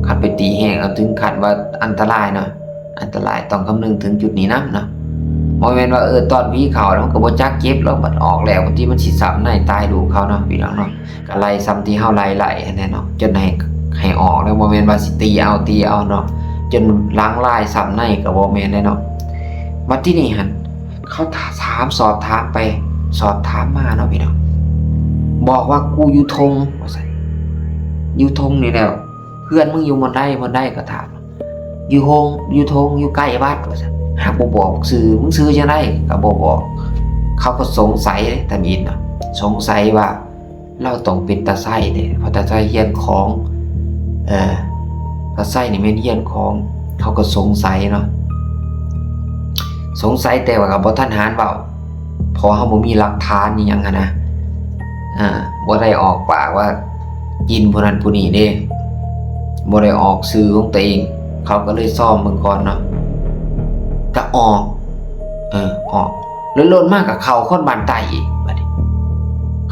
ຄັນໄປຕີແຮງ ເອົາເຖິງຂັ້ນວ່າອັນຕະລາຍເນາະ ອັນຕະລາຍ ຕ້ອງຄຳນຶງເຖິງຈຸດນີ້ນຳເນາະ. ບໍ່ແມ່ນວ່າ ເອີ ຕອນຜີເຂົ້າແລ້ວມັນກໍບໍ່ຈັກເຈັບດອກ ບັດອອກແລ້ວ ບາງທີມັນຊິຊ້ຳໃນຕາຍລູກເຂົາເນາະ ພີ່ນ້ອງເນາະ. ກໍໄລ່ສ່ຳທີ່ເຮົາໄລ່ໆຫັ້ນແຫຼະເນາະ ຈົນໃຫ້ ໃຫ້ອອກແລ້ວ ບໍ່ແມ່ນວ່າຊິຕີເອົາ ຕີເອົາເນາະ ຈົນຫຼັງລາຍຊ້ຳໃນ ກໍບໍ່ແມ່ນເດ້ເນາະ. ບັດທີນີ້ຫັ້ນ ເຂົາຖາມ ສອບຖາມໄປ ສອບຖາມມາເນາະ ພີ່ນ້ອງ ບອກວ່າ ກູຢູ່ທົ່ງ ວ່າຊັ້ນ ຢູ່ທົ່ງນີ້ແຫຼະ ເຮືອນມຶງຢູ່ບ່ອນໃດ ບ່ອນໃດ ກໍຖາມ ຢູ່ທົ່ງ ຢູ່ທົ່ງ ຢູ່ໃກ້ວັດ ວ່າຊັ້ນ ຫາກບໍ່ບອກຊື່ ມຶງຊື່ຈັ່ງໃດ ກໍບໍ່ບອກ. ເຂົາກໍສົງໄສເດ້ ທຳອິດເນາະ ສົງໄສວ່າ ລາວຕ້ອງເປັນຕາໄຊແທ້ ເພາະຕາໄຊຮຽນຂອງ ເອີ ຕາໄຊນີ້ແມ່ນຮຽນຂອງ ເຂົາກໍສົງໄສເນາະ. ສົງໄສແຕ່ວ່າກໍບໍ່ທັນຫານເວົ້າ ເພາະເຮົາບໍ່ມີຫຼັກຖານອີ່ຫຍັງຫັ້ນນະ ອາ ບໍ່ໄດ້ອອກປາກວ່າກິນຜູ້ນັ້ນຜູ້ນີ້ເດ້ ບໍ່ໄດ້ອອກຊື່ຂອງຕົວເອງ ເຂົາກໍເລີຍຊອມເບິ່ງກ່ອນເນາະ ກໍອອກ ເອີ ອອກ ລຸ້ນໆມາກໍເຂົ້າຄົນບ້ານໃຕ້ອີກ ບາດນີ້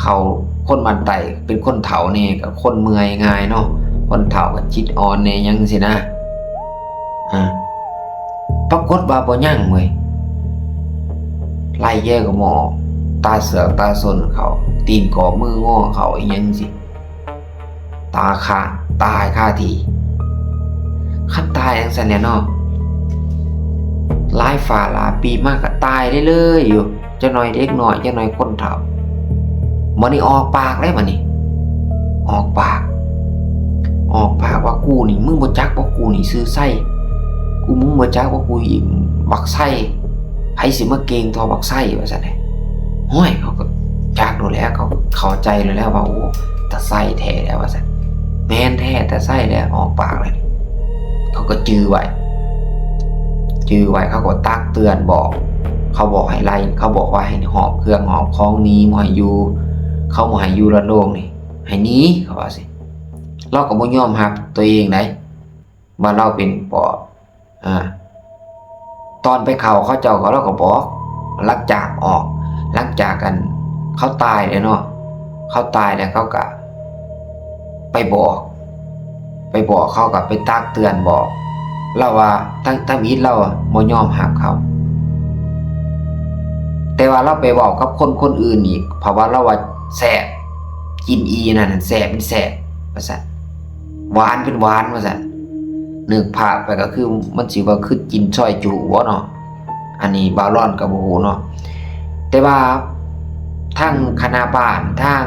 ເຂົ້າຄົນບ້ານໃຕ້ ເປັນຄົນເຖົ້າແດ່ ກໍຄົນເມື່ອຍງ່າຍເນາະ ຄົນເຖົ້າກໍຈິດອ່ອນແດ່ ຫຍັງຊີ້ນະ ອາ ປາກົດວ່າບໍ່ຍັງເວີຍ ໄລ່ແຍກກໍບໍ່ອອກ ຕາເສືອກຕາສົນເຂົາ ຕີນກອບມືງໍເຂົາ ອີ່ຫຍັງຊີ້ ຕາຂາດ ຕາຍຄາທີ່. ຄັນຕາຍຈັ່ງຊັ້ນແຫຼະເນາະ ຫຼາຍຟ້າຫຼາຍປີມາກໍຕາຍເລື້ອຍໆຢູ່ ຈັກໜ່ອຍເດັກນ້ອຍ ຈັກໜ່ອຍຄົນເຖົ້າ. ບັດນີ້ອອກປາກແລ້ວ ບັດນີ້ອອກປາກ ອອກປາກວ່າ ກູນີ້ ມຶງບໍ່ຈັກບໍ່ ກູນີ້ຊື່ໄຊ ກູ ມຶງບໍ່ຈັກບໍ່ ກູອີ່ບັກໄຊ ໃຜຊິມາເກັ່ງທໍ່ບັກໄຊ ວ່າຊັ້ນເດ. ໂອ້ຍ ເຂົາກໍຈັກໂລດແຫຼະ ເຂົາກໍເຂົ້າໃຈໂລດແຫຼະວ່າ ໂອ້ ຕາໄຊແທ້ແຫຼະ ວ່າຊັ້ນ. ແມ່ນແທ້ ຕາໄຊແຫຼະ ອອກປາກແລ້ວນີ້ ເຂົາກໍຈື່ໄວ້ ຈື່ໄວ້ ເຂົາກໍຕັກເຕືອນບອກ ເຂົາບອກໃຫ້ໄລ່ ເຂົາບອກວ່າໃຫ້ຫອບເຄື່ອງຫອບຂອງໜີ ບໍ່ໃຫ້ຢູ່ ເຂົາບໍ່ໃຫ້ຢູ່ລະໂລງນີ້ ໃຫ້ໜີ ເຂົາວ່າຊີ້. ລາວກໍບໍ່ຍອມຮັບຕົວເອງໃດ ວ່າລາວເປັນປອບ ອາ ຕອນໄປເຂົ້າເຂົາເຈົ້າ ເຂົາ ລາວກໍບອກ ຫຼັງຈາກອອກ ຫຼັງຈາກ ອັນ ເຂົາຕາຍແລ້ວເນາະ ເຂົາຕາຍແລ້ວ ເຂົາກໍໄປບອກ ໄປບອກ ເຂົາກໍໄປຕັກເຕືອນບອກ ລາວວ່າ ທຳ ທຳອິດລາວບໍ່ຍອມຮັບເຂົາ ແຕ່ວ່າລາວໄປເວົ້າກັບຄົນຄົນອື່ນອີກ ເພາະວ່າລາວວ່າແຊບ ກິນອີ່ນັ້ນແຊບ ມັນແຊບ ວ່າຊັ້ນ ຫວານເປັນຫວານ ວ່າຊັ້ນ. ນຶກພາບໄປກໍຄື ມັນຊິວ່າຄືກິນຊອຍຈຸບໍເນາະ ອັນນີ້ບ່າວລອນກໍບໍ່ຮູ້ເນາະ ແຕ່ວ່າທາງຄະນະບ້ານ ທາງ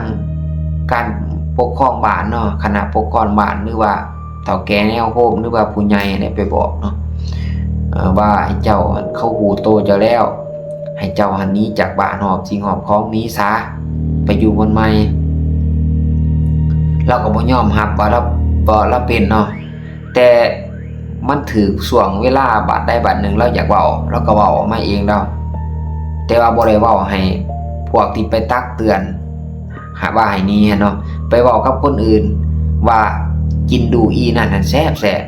ການປົກຄອງບ້ານເນາະ ຄະນະປົກຄອງບ້ານ ຫຼືວ່າເຖົ້າແກ່ແນວໂຮມ ຫຼືວ່າຜູ້ໃຫຍ່ໄດ້ໄປບອກເນາະ ເອີ ວ່າໃຫ້ເຈົ້າ ເຂົາຮູ້ໂຕເຈົ້າແລ້ວ ໃຫ້ເຈົ້າຫັ້ນໜີຈາກບ້ານ ຫອບສິ່ງຫອບຂອງໜີຊະ ໄປຢູ່ບ່ອນໃໝ່. ລາວກໍບໍ່ຍອມຮັບວ່າລາວ ວ່າລາວເປັນເນາະ ແຕ່ມັນຖືກຊ່ວງເວລາບາດໃດບາດໜຶ່ງ ລາວຢາກເວົ້າ ລາວກໍເວົ້າອອກມາເອງລາວ ແຕ່ວ່າບໍ່ໄດ້ເວົ້າໃຫ້ພວກທີ່ໄປຕັກເຕືອນ ຫາ ວ່າໃຫ້ໜີຫັ້ນເນາະ ໄປເວົ້າກັບຄົນອື່ນວ່າ ກິນດູອີ່ນັ້ນຫັ້ນແຊບ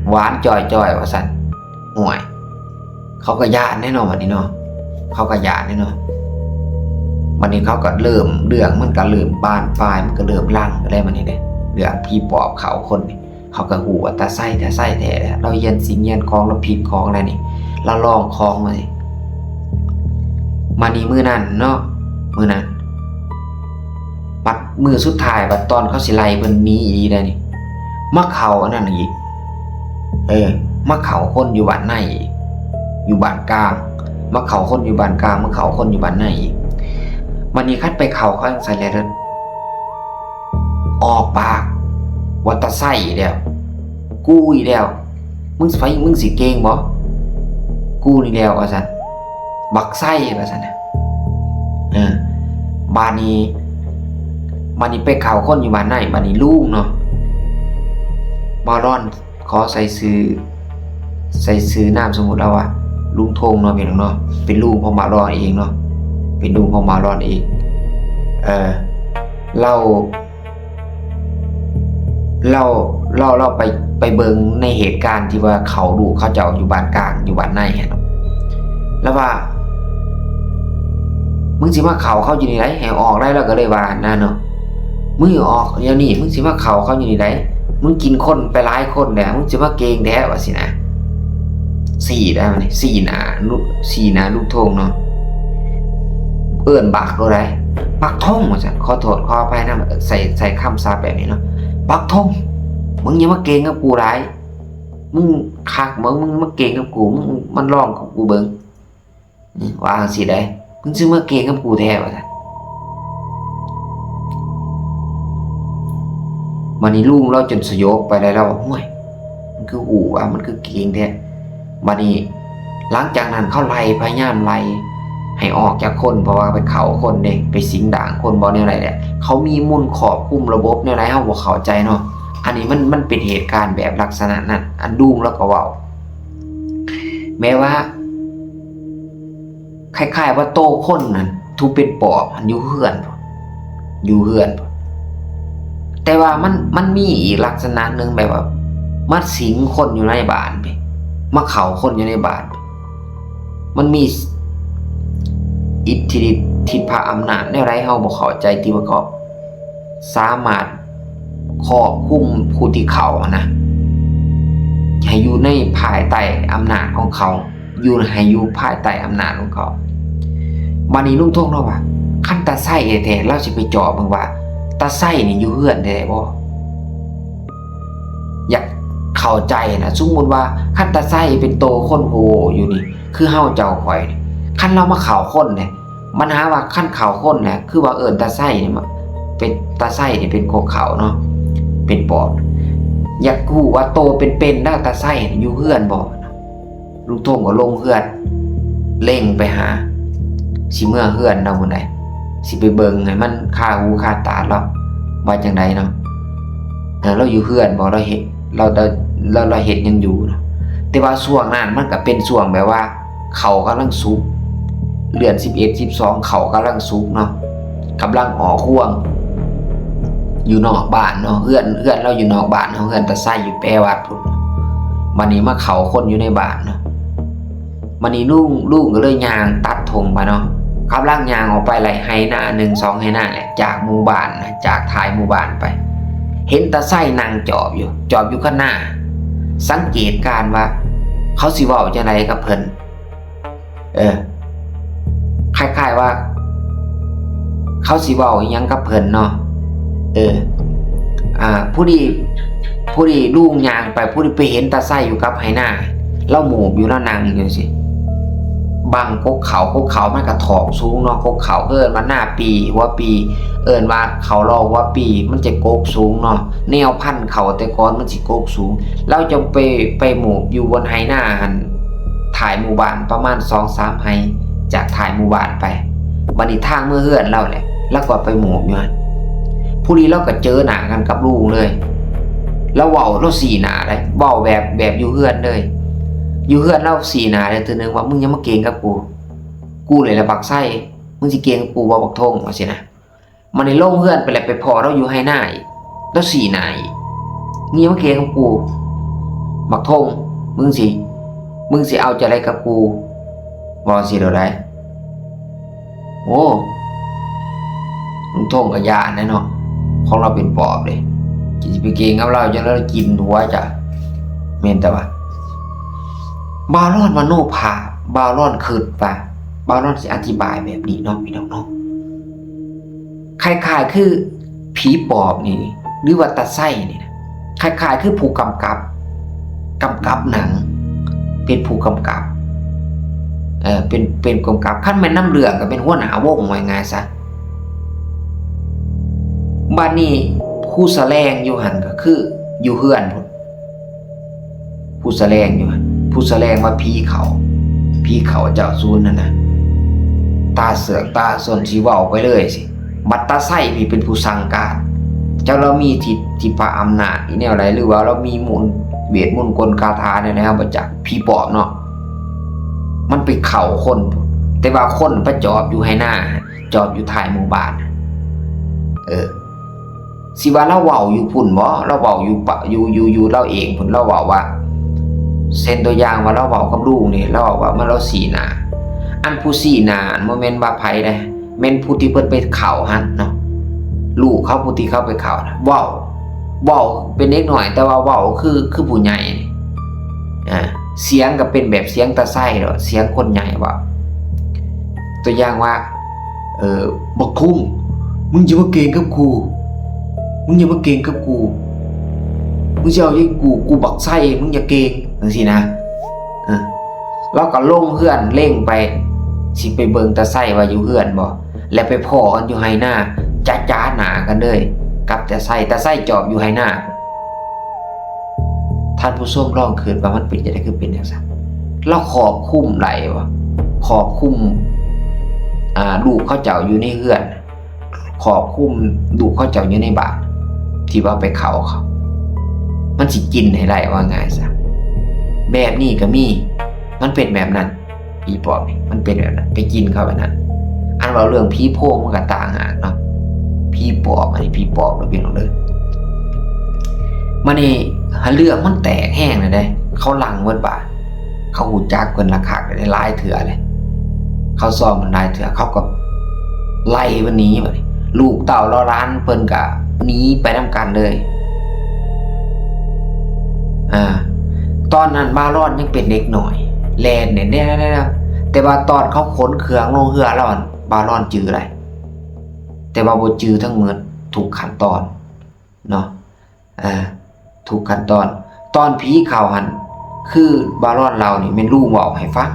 ໆ ຫວານຈ່ອຍໆ ວ່າຊັ້ນ. ໂອ້ຍ ເຂົາກໍຢ້ານແດ່ເນາະ ບັດນີ້ເນາະ ເຂົາກໍຢ້ານແດ່ເນາະ ບັດນີ້ເຂົາກໍເລີ່ມ ເລື່ອງມັນກໍເລີ່ມບານປາຍ ມັນກໍເລີ່ມລັງໄປແລ້ວ ບັດນີ້ເດ້ ເລື່ອງຜີປອບເຂົ້າຄົນນີ້ ເຂົາກໍຮູ້ວ່າຕາໄຊ ຕາໄຊແທ້ແຫຼະ ລາວຮຽນສິ່ງຮຽນຂອງ ລາວຜິດຂອງແລ້ວນີ້ ລາວລອງຂອງມານີ້ ມານີ້ມື້ນັ້ນເນາະ ມື້ນັ້ນ ບັດມື້ສຸດທ້າຍ ບັດຕອນເຂົາຊິໄລ່ເພິ່ນໜີອີ່ຫຼີໄດ໋ນີ້ ມາເຂົ້າອັນນັ້ນອີກ ເອີ ມາເຂົ້າຄົນຢູ່ບ້ານໃນອີກ ຢູ່ບ້ານກາງ ມາເຂົ້າຄົນຢູ່ບ້ານກາງ ມາເຂົ້າຄົນຢູ່ບ້ານໃນອີກ ບັດນີ້ຄັນໄປເຂົ້າເຂົາຈັ່ງຊັ້ນແລ້ວ ອອກປາກວ່າ ຕາໄຊອີກແລ້ວ ກູອີກແລ້ວ ມຶງຊິໄປ ມຶງຊິເກັ່ງບໍ ກູນີ້ແລ້ວ ວ່າຊັ້ນ ບັກໄຊ ວ່າຊັ້ນນະ ເອີ ບາດນີ້ ບາດນີ້ໄປເຂົ້າຄົນຢູ່ບ້ານໃນ ບາດນີ້ລຸງເນາະ ບ່າວລອນ ຂໍໃສ່ຊື່ ໃສ່ຊື່ນາມສົມມຸດລາວວ່າລຸງທົງເນາະ ພີ່ນ້ອງເນາະ ເປັນລຸງຂອງບ່າວລອນເອງເນາະ ເປັນລຸງຂອງບ່າວລອນເອງ ເອີ ລາວ ລາວ ລາວ ລາວໄປ ໄປເບິ່ງໃນເຫດການທີ່ວ່າເຂົາ ລູກເຂົາເຈົ້າຢູ່ບ້ານກາງ ຢູ່ບ້ານໃນຫັ້ນ ລາວວ່າ ມຶງຊິມາເຂົ້າເຂົາຢູ່ນີ້ໃດ໋ ໃຫ້ອອກໄດ໋ ລາວກໍເລີຍວ່ານະເນາະ ມຶງອອກດຽວນີ້ ມຶງຊິມາເຂົ້າເຂົາຢູ່ນີ້ໃດ໋ ມຶງກິນຄົນໄປຫຼາຍຄົນແລ້ວ ມຶງຊິມາເກັ່ງແທ້ ວ່າຊີ້ນະ ຊີ້ໄດ໋ ຊີ້ໜ້າ ຊີ້ໜ້າລຸງທົງເນາະ ເອີ້ນບັກໂລດໄດ໋ ບັກທົງ ວ່າຊັ້ນ ຂໍໂທດຂໍອະໄພນຳ ໃຊ້ ໃຊ້ຄຳສັບແບບນີ້ເນາະ ບັກທົງ ມຶງຢ່າມາເກັ່ງກັບກູຫຼາຍ ມຶງຄັກບໍ່ ມຶງມາເກັ່ງກັບກູ ມຶງມາລອງກັບກູເບິ່ງ ວ່າຈັ່ງຊີ້ໄດ໋ ມຶງຊິມາເກັ່ງກັບກູແທ້ ວ່າຊັ້ນ ບາດນີ້ລຸງລາວຈົນສະຫຍົບໄປໄດ໋ ລາວວ່າ ຫ້ວຍ ມັນຄືຮູ້ວ່າ ມັນຄືເກັ່ງແທ້ ບາດນີ້ ຫຼັງຈາກນັ້ນເຂົາໄລ່ ພະຍາຍາມໄລ່ໃຫ້ອອກຈາກຄົນ ເພາະວ່າໄປເຂົ້າຄົນເດ້ ໄປສິງດາງຄົນບໍ່ແນວໃດແຫຼະ ເຂົາມີມົນຄອບຄຸມລະບົບແນວໃດ ເຮົາບໍ່ເຂົ້າໃຈເນາະ ອັນນີ້ມັນ ມັນເປັນເຫດການແບບລັກສະນະນັ້ນ ອັນລຸງລາວກໍເວົ້າ ແບບວ່າ ຄ້າຍໆວ່າໂຕຄົນນັ້ນຖືເປັນປອບຫັ້ນຢູ່ເຮືອນພຸ້ນ ຢູ່ເຮືອນພຸ້ນ. ແຕ່ວ່າມັນ ມັນມີອີກລັກສະນະໜຶ່ງ ແບບວ່າມາສິງຄົນຢູ່ໃນບ້ານເດ້ ມາເຂົ້າຄົນຢູ່ໃນບ້ານ. ມັນມີອິດທິລິດທິພະອຳນາດແນວໃດເຮົາບໍ່ເຂົ້າໃຈ ທີ່ວ່າເຂົາສາມາດຄອບຄຸມຜູ້ທີ່ເຂົ້າຫັ້ນນະ ໃຫ້ຢູ່ໃນພາຍໃຕ້ອຳນາດຂອງເຂົາ ຢູ່ ໃຫ້ຢູ່ພາຍໃຕ້ອຳນາດຂອງເຂົາ. ບາດນີ້ລຸງທົງເນາະວ່າ ຄັນຕາໄຊແທ້ໆ ລາວຊິໄປເຈາະເບິ່ງວ່າ ຕາໄຊນີ້ຢູ່ເຮືອນແທ້ບໍ່? ຢາກເຂົ້າໃຈນະ ສົມມຸດວ່າຄັນຕາໄຊເປັນໂຕຄົນໂຫຢູ່ນີ້ ຄືເຮົາເຈົ້າຂ້ອຍນີ້ ຄັນລາວມາເຂົ້າຄົນເດ້ ບັນຫາວ່າຄັນເຂົ້າຄົນແຫຼະ ຄືວ່າເອີ້ນຕາໄຊນີ້ມາ ເປັນຕາໄຊນີ້ເປັນກົກເຂົ້າເນາະ ເປັນປອບ. ຢາກຮູ້ວ່າໂຕເປັນໆ ແລ້ວຕາໄຊຢູ່ເຮືອນບໍ່? ລຸງທົງກໍລົງເຮືອນ ເລັ່ງໄປຫາ ຊິເມືອເຮືອນລາວພຸ້ນໃດ໋ ຊິໄປເບິ່ງໃຫ້ມັນຄາຫູຄາຕາລາວວ່າຈັ່ງໃດເນາະ. ເອີ ລາວຢູ່ເຮືອນບໍ່? ລາວເຮັດ ລາວ ລາວ ລາວ ລາວເຮັດຫຍັງຢູ່ເນາະ? ແຕ່ວ່າຊ່ວງນັ້ນມັນກໍເປັນຊ່ວງແບບວ່າເຂົ້າກຳລັງສຸກ ເດືອນສິບເອັດ ສິບສອງ ເຂົ້າກຳລັງສຸກເນາະ ກຳລັງອອກຮວງ ຢູ່ນອກບ້ານເນາະ. ເຮືອນ ເຮືອນລາວຢູ່ນອກບ້ານເນາະ ເຮືອນຕາໄຊຢູ່ແປວັດພຸ້ນ. ບັດນີ້ມາເຂົ້າຄົນຢູ່ໃນບ້ານເນາະ. ບັດນີ້ລຸງ ລຸງກໍເລີຍຍ່າງຕັດທົ່ງໄປເນາະ ກຳລັງຍ່າງອອກໄປໄລ່ໄຮ່ນາໜຶ່ງສອງໄຮ່ນາແຫຼະ ຈາກໝູ່ບ້ານນະ ຈາກທ້າຍໝູ່ບ້ານໄປ ເຫັນຕາໄຊນັ່ງຈອບຢູ່ ຈອບຢູ່ຄັນນາ. ສັງເກດການວ່າເຂົາຊິເວົ້າຈັ່ງໃດກັບເພິ່ນ ເອີ ຄ້າຍໆວ່າເຂົາຊິເວົ້າອີ່ຫຍັງກັບເພິ່ນເນາະ. ເອີ ອ່າ ພໍດີ ພໍດີລຸງຍ່າງໄປ ພໍດີໄປເຫັນຕາໄຊຢູ່ກັບໄຮ່ນາ ລາວໝູບຢູ່ ລາວນັ່ງຢູ່ຈັ່ງຊີ້ ບັງກົກເຂົ້າ. ກົກເຂົ້າມັນກະຖອກສູງເນາະ ກົກເຂົ້າເອີ້ນວ່ານາປີ ຫົວປີ ເອີ້ນວ່າເຂົ້າລໍຫົວປີ ມັນຈະກົກສູງເນາະ ແນວພັນເຂົ້າແຕ່ກ່ອນມັນຊິກົກສູງ. ລາວຈະໄປ ໄປໝູບຢູ່ບ່ອນໄຮ່ນາຫັ້ນ ທ້າຍໝູ່ບ້ານປະມານສອງສາມໄຮ່ຈາກທ້າຍໝູ່ບ້ານໄປ. ບັດນີ້ທາງເມືອເຮືອນລາວແຫຼະ ລາວກໍໄປໝູບຢູ່ຫັ້ນ. ພໍດີລາວກໍເຈີໜ້າກັນກັບລຸງເລີຍ ລາວເວົ້າ ລາວຊີ້ໜ້າເລີຍ ເວົ້າແບບ ແບບຢູ່ເຮືອນເລີຍ ຢູ່ເຮືອນລາວຊີ້ໜ້າເລີຍ ເທື່ອໜຶ່ງວ່າ ມຶງຢ່າມາເກັ່ງກັບກູ ກູນີ້ແຫຼະບັກໄຊ ມຶງຊິເກັ່ງກັບກູບໍ່ບັກທົງ ວ່າຊີ້ນະ. ບັດນີ້ລົງເຮືອນໄປແລ້ວໄປພໍ້ລາວຢູ່ໄຮ່ນາອີກ ລາວຊີ້ໜ້າອີກ ມຶງຢ່າມາເກັ່ງກັບກູ ບັກທົງ ມຶງຊິ ມຶງຊິເອົາຈັ່ງໃດກັບກູ ເວົ້າຈັ່ງຊີ້ໂດດໃດ. ໂອ້ ລຸງທົງກໍຢ້ານແຫຼະເນາະ ຂອງລາວເປັນປອບເດ້ ຊິໄປເກັ່ງກັບລາວ ຈັ່ງລາວກິນຫົວຈະ ແມ່ນແຕ່ວ່າ ບ່າວລອນມະໂນພາບ ບ່າວລອນຄິດວ່າ ບ່າວລອນຊິອະທິບາຍແບບນີ້ເນາະ ພີ່ນ້ອງເນາະ. ຄ້າຍໆຄືຜີປອບນີ້ ຫຼືວ່າຕາໄຊນີ້ນະ ຄ້າຍໆຄືຜູ້ກຳກັບ ກຳກັບໜັງ ເປັນຜູ້ກຳກັບ ເອີ ເປັນ ເປັນກຳກັບ ຄັນແມ່ນນຳເລື່ອງກໍເປັນຫົວໜ້າວົງ ວ່າງ່າຍໆຊະ. ບາດນີ້ຜູ້ສະແດງຢູ່ຫັ້ນກໍຄືຢູ່ເຮືອນພຸ້ນ ຜູ້ສະແດງຢູ່ຫັ້ນ ຜູ້ສະແດງວ່າຜີເຂົ້າ ຜີເຂົ້າເຈົ້າສູນຫັ້ນນະ ຕາເສືອກຕາສົນ ຊິເວົ້າໄປເລີຍຊີ້. ບັດຕາໄຊນີ້ເປັນຜູ້ສັ່ງການ ເຈົ້າລາວມີທິດທິພະອຳນາດອີ່ແນວໃດ ຫຼືວ່າລາວມີມົນ ເວດມົນກົນຄາຖາແນວໃດ ເຮົາບໍ່ຈັກ ຜີປອບເນາະ ມັນໄປເຂົ້າຄົນ ແຕ່ວ່າຄົນໄປຈອບຢູ່ໄຮ່ນາ ຈອບຢູ່ທ້າຍໝູ່ບ້ານ ເອີ ຊິວ່າລາວເວົ້າຢູ່ພຸ້ນບໍ ລາວເວົ້າຢູ່ປະ ຢູ່ ຢູ່ ຢູ່ລາວເອງພຸ້ນ ລາວເວົ້າວ່າ ເຊັ່ນຕົວຢ່າງວ່າລາວເວົ້າກັບລຸງນີ້ ລາວເວົ້າວ່າ ມາລາວຊີ້ໜ້າ ອັນຜູ້ຊີ້ໜ້າຫັ້ນບໍ່ແມ່ນວ່າໃຜເດ້ ແມ່ນຜູ້ທີ່ເພິ່ນໄປເຂົ້າຫັ້ນເນາະ ລູກເຂົາ ຜູ້ທີ່ເຂົາໄປເຂົ້ານະ ເວົ້າ ເວົ້າເປັນເດັກນ້ອຍ ແຕ່ວ່າເວົ້າຄື ຄືຜູ້ໃຫຍ່ ອ່າ ສຽງກໍເປັນແບບສຽງຕາໄຊໂລດ ສຽງຄົນໃຫຍ່ເວົ້າ ຕົວຢ່າງວ່າ ເອີ ບັກທຸ່ງ ມຶງຢ່າມາເກັ່ງກັບກູ ມຶງຢ່າມາເກັ່ງກັບກູ ມຶງຊິເອົາຫຍັງກູ ກູບັກໄຊ ມຶງຢ່າເກັ່ງ ຈັ່ງຊີ້ນະ ເອີ ລາວກໍລົງເຮືອນເລັ່ງໄປ ຊິໄປເບິ່ງຕາໄຊວ່າຢູ່ເຮືອນບໍ່ ແລ້ວໄປພໍ້ກັນຢູ່ໄຮ່ນາ ຈະຈາໜ້າກັນເລີຍກັບຕາໄຊ ຕາໄຊຈອບຢູ່ໄຮ່ນາ. ທ່ານຜູ້ຊົມລອງຄິດວ່າມັນເປັນຈັ່ງໃດ ຄືເປັນຈັ່ງຊັ້ນ? ລາວຄອບຄຸມໄດ້ບໍ່? ຄອບຄຸມ ອ່າ ລູກເຂົາເຈົ້າຢູ່ໃນເຮືອນ ຄອບຄຸມລູກເຂົາເຈົ້າຢູ່ໃນບ້ານ ທີ່ວ່າໄປເຂົ້າເຂົາ ມັນຊິກິນໃຫ້ໄດ້ ເວົ້າງ່າຍຊະ ແບບນີ້ກໍມີ ມັນເປັນແບບນັ້ນ. ຜີປອບນີ້ ມັນເປັນແບບນັ້ນ ໄປກິນເຂົ້າໄປນັ້ນ. ອັນເວົ້າເລື່ອງຜີໂພງມັນກໍຕ່າງຫາກເນາະ ຜີປອບ ອັນນີ້ຜີປອບເດີພີ່ນ້ອງເດີ. ມານີ້ຫາເລື່ອງມັນແຕກແຮງແລ້ວເດ້ ເຂົາຫຼັ່ງເບິດບາດ ເຂົາຮູ້ຈັກເພິ່ນລະຄັກໄດ້ຫຼາຍເທື່ອເລີຍ ເຂົາຊ້ອມເພິ່ນຫຼາຍເທື່ອ ເຂົາກໍໄລ່ເພິ່ນໜີ ບາດນີ້ລູກເຕົ້າເຫຼົ່າຫຼານເພິ່ນກໍໜີໄປນຳກັນເລີຍ. ອາ ຕອນນັ້ນບາລອນຍັງເປັນເດັກນ້ອຍ ແລ່ນແດ່ໆ ແຕ່ວ່າຕອນເຂົາຂົນເຄື່ອງລົງເຮືອແລ້ວ ບາລອນຈື່ໄດ້ ແຕ່ວ່າບໍ່ຈື່ທັງໝົດທຸກຂັ້ນຕອນເນາະ ເອີ ທຸກຂັ້ນຕອນ. ຕອນຜີເຂົ້າຫັ້ນ ຄືບາລອນເລົ່ານີ້ແມ່ນລຸງເວົ້າໃຫ້ຟັງ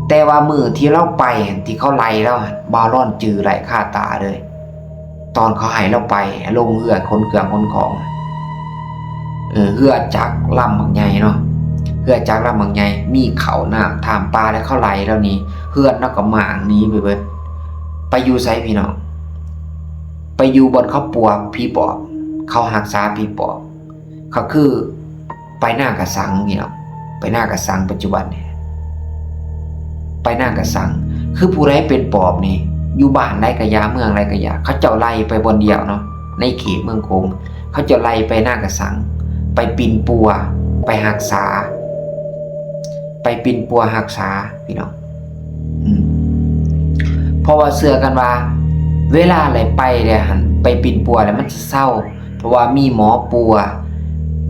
ແຕ່ວ່າມື້ທີ່ລາວໄປຫັ້ນ ທີ່ເຂົາໄລ່ລາວຫັ້ນ ບາລອນຈື່ໄດ້ຄາຕາເລີຍ ຕອນເຂົາໃຫ້ລາວໄປລົງເຮືອຂົນເຄື່ອງຂົນຂອງ ເອີ ເຮືອຈັກລຳບັກໃຫຍ່ເນາະ ເຮືອຈັກລຳບັກໃຫຍ່ ມີເຂົ້ານ້ຳຖ້ຳປາ ແລ້ວເຂົາໄລ່ລາວໜີ ເຮືອນລາວກໍມ້າງໜີໄປເບິດ. ໄປຢູ່ໃສພີ່ນ້ອງ? ໄປຢູ່ບ່ອນເຂົາປົວຜີປອບ ເຂົາຮັກສາຜີປອບ ກໍຄືໄປນາກະສັງພີ່ນ້ອງ ໄປນາກະສັງປັດຈຸບັນນີ້ ໄປນາກະສັງ ຄືຜູ້ໃດເປັນປອບນີ້ ຢູ່ບ້ານໃດກະຢ່າ ເມືອງໃດກະຢ່າ ເຂົາເຈົ້າໄລ່ໄປບ່ອນດຽວເນາະ ໃນເຂດເມືອງໂຂງ ເຂົາເຈົ້າໄລ່ໄປນາກະສັງ ໄປປິ່ນປົວ ໄປຮັກສາ ໄປປິ່ນປົວຮັກສາພີ່ນ້ອງ ອືມ ເພາະວ່າເຊື່ອກັນວ່າ ເວລາໄດ້ໄປແລ້ວຫັ້ນ ໄປປິ່ນປົວແລ້ວມັນຊິເຊົາ ເພາະວ່າມີໝໍປົວ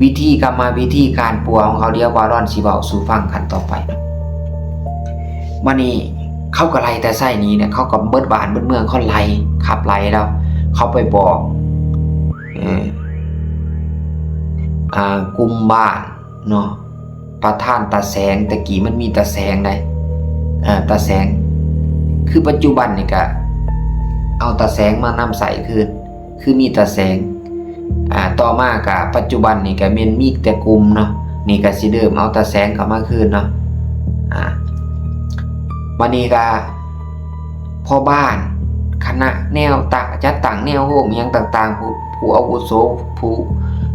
ວິທີກຳມະວິທີການປົວຂອງເຂົາ ດຽວບາລອນຊິເວົ້າສູ່ຟັງຂັ້ນຕໍ່ໄປເນາະ. ບາດນີ້ເຂົາກໍໄລ່ຕາໄຊໜີແຫຼະ ເຂົາກໍເບິດບ້ານເບິດເມືອງ ເຂົາໄລ່ຂັບໄລ່ແລ້ວ ເຂົາໄປບອກ ເອີ ອ່າ ກຸ່ມບ້ານເນາະ ປະທານຕາແສງ ແຕ່ກີ້ມັນມີຕາແສງໃດ ເອີ ຕາແສງ ຄືປັດຈຸບັນນີ້ກະເອົາຕາແສງມານຳໃຊ້ຄືນ ຄືມີຕາແສງ ອ່າ ຕໍ່ມາກະປັດຈຸບັນນີ້ກະແມ່ນມີແຕ່ກຸ່ມເນາະ ນີ້ກະຊິເລີ່ມເອົາຕາແສງເຂົ້າມາຄືນເນາະ ອ່າ ບາດນີ້ກະພໍ່ບ້ານ ຄະນະແນວຕະ ຈັດຕັ້ງແນວໂຮມຫຍັງຕ່າງໆ ຜູ້ ຜູ້ອາວຸໂສ ຜູ້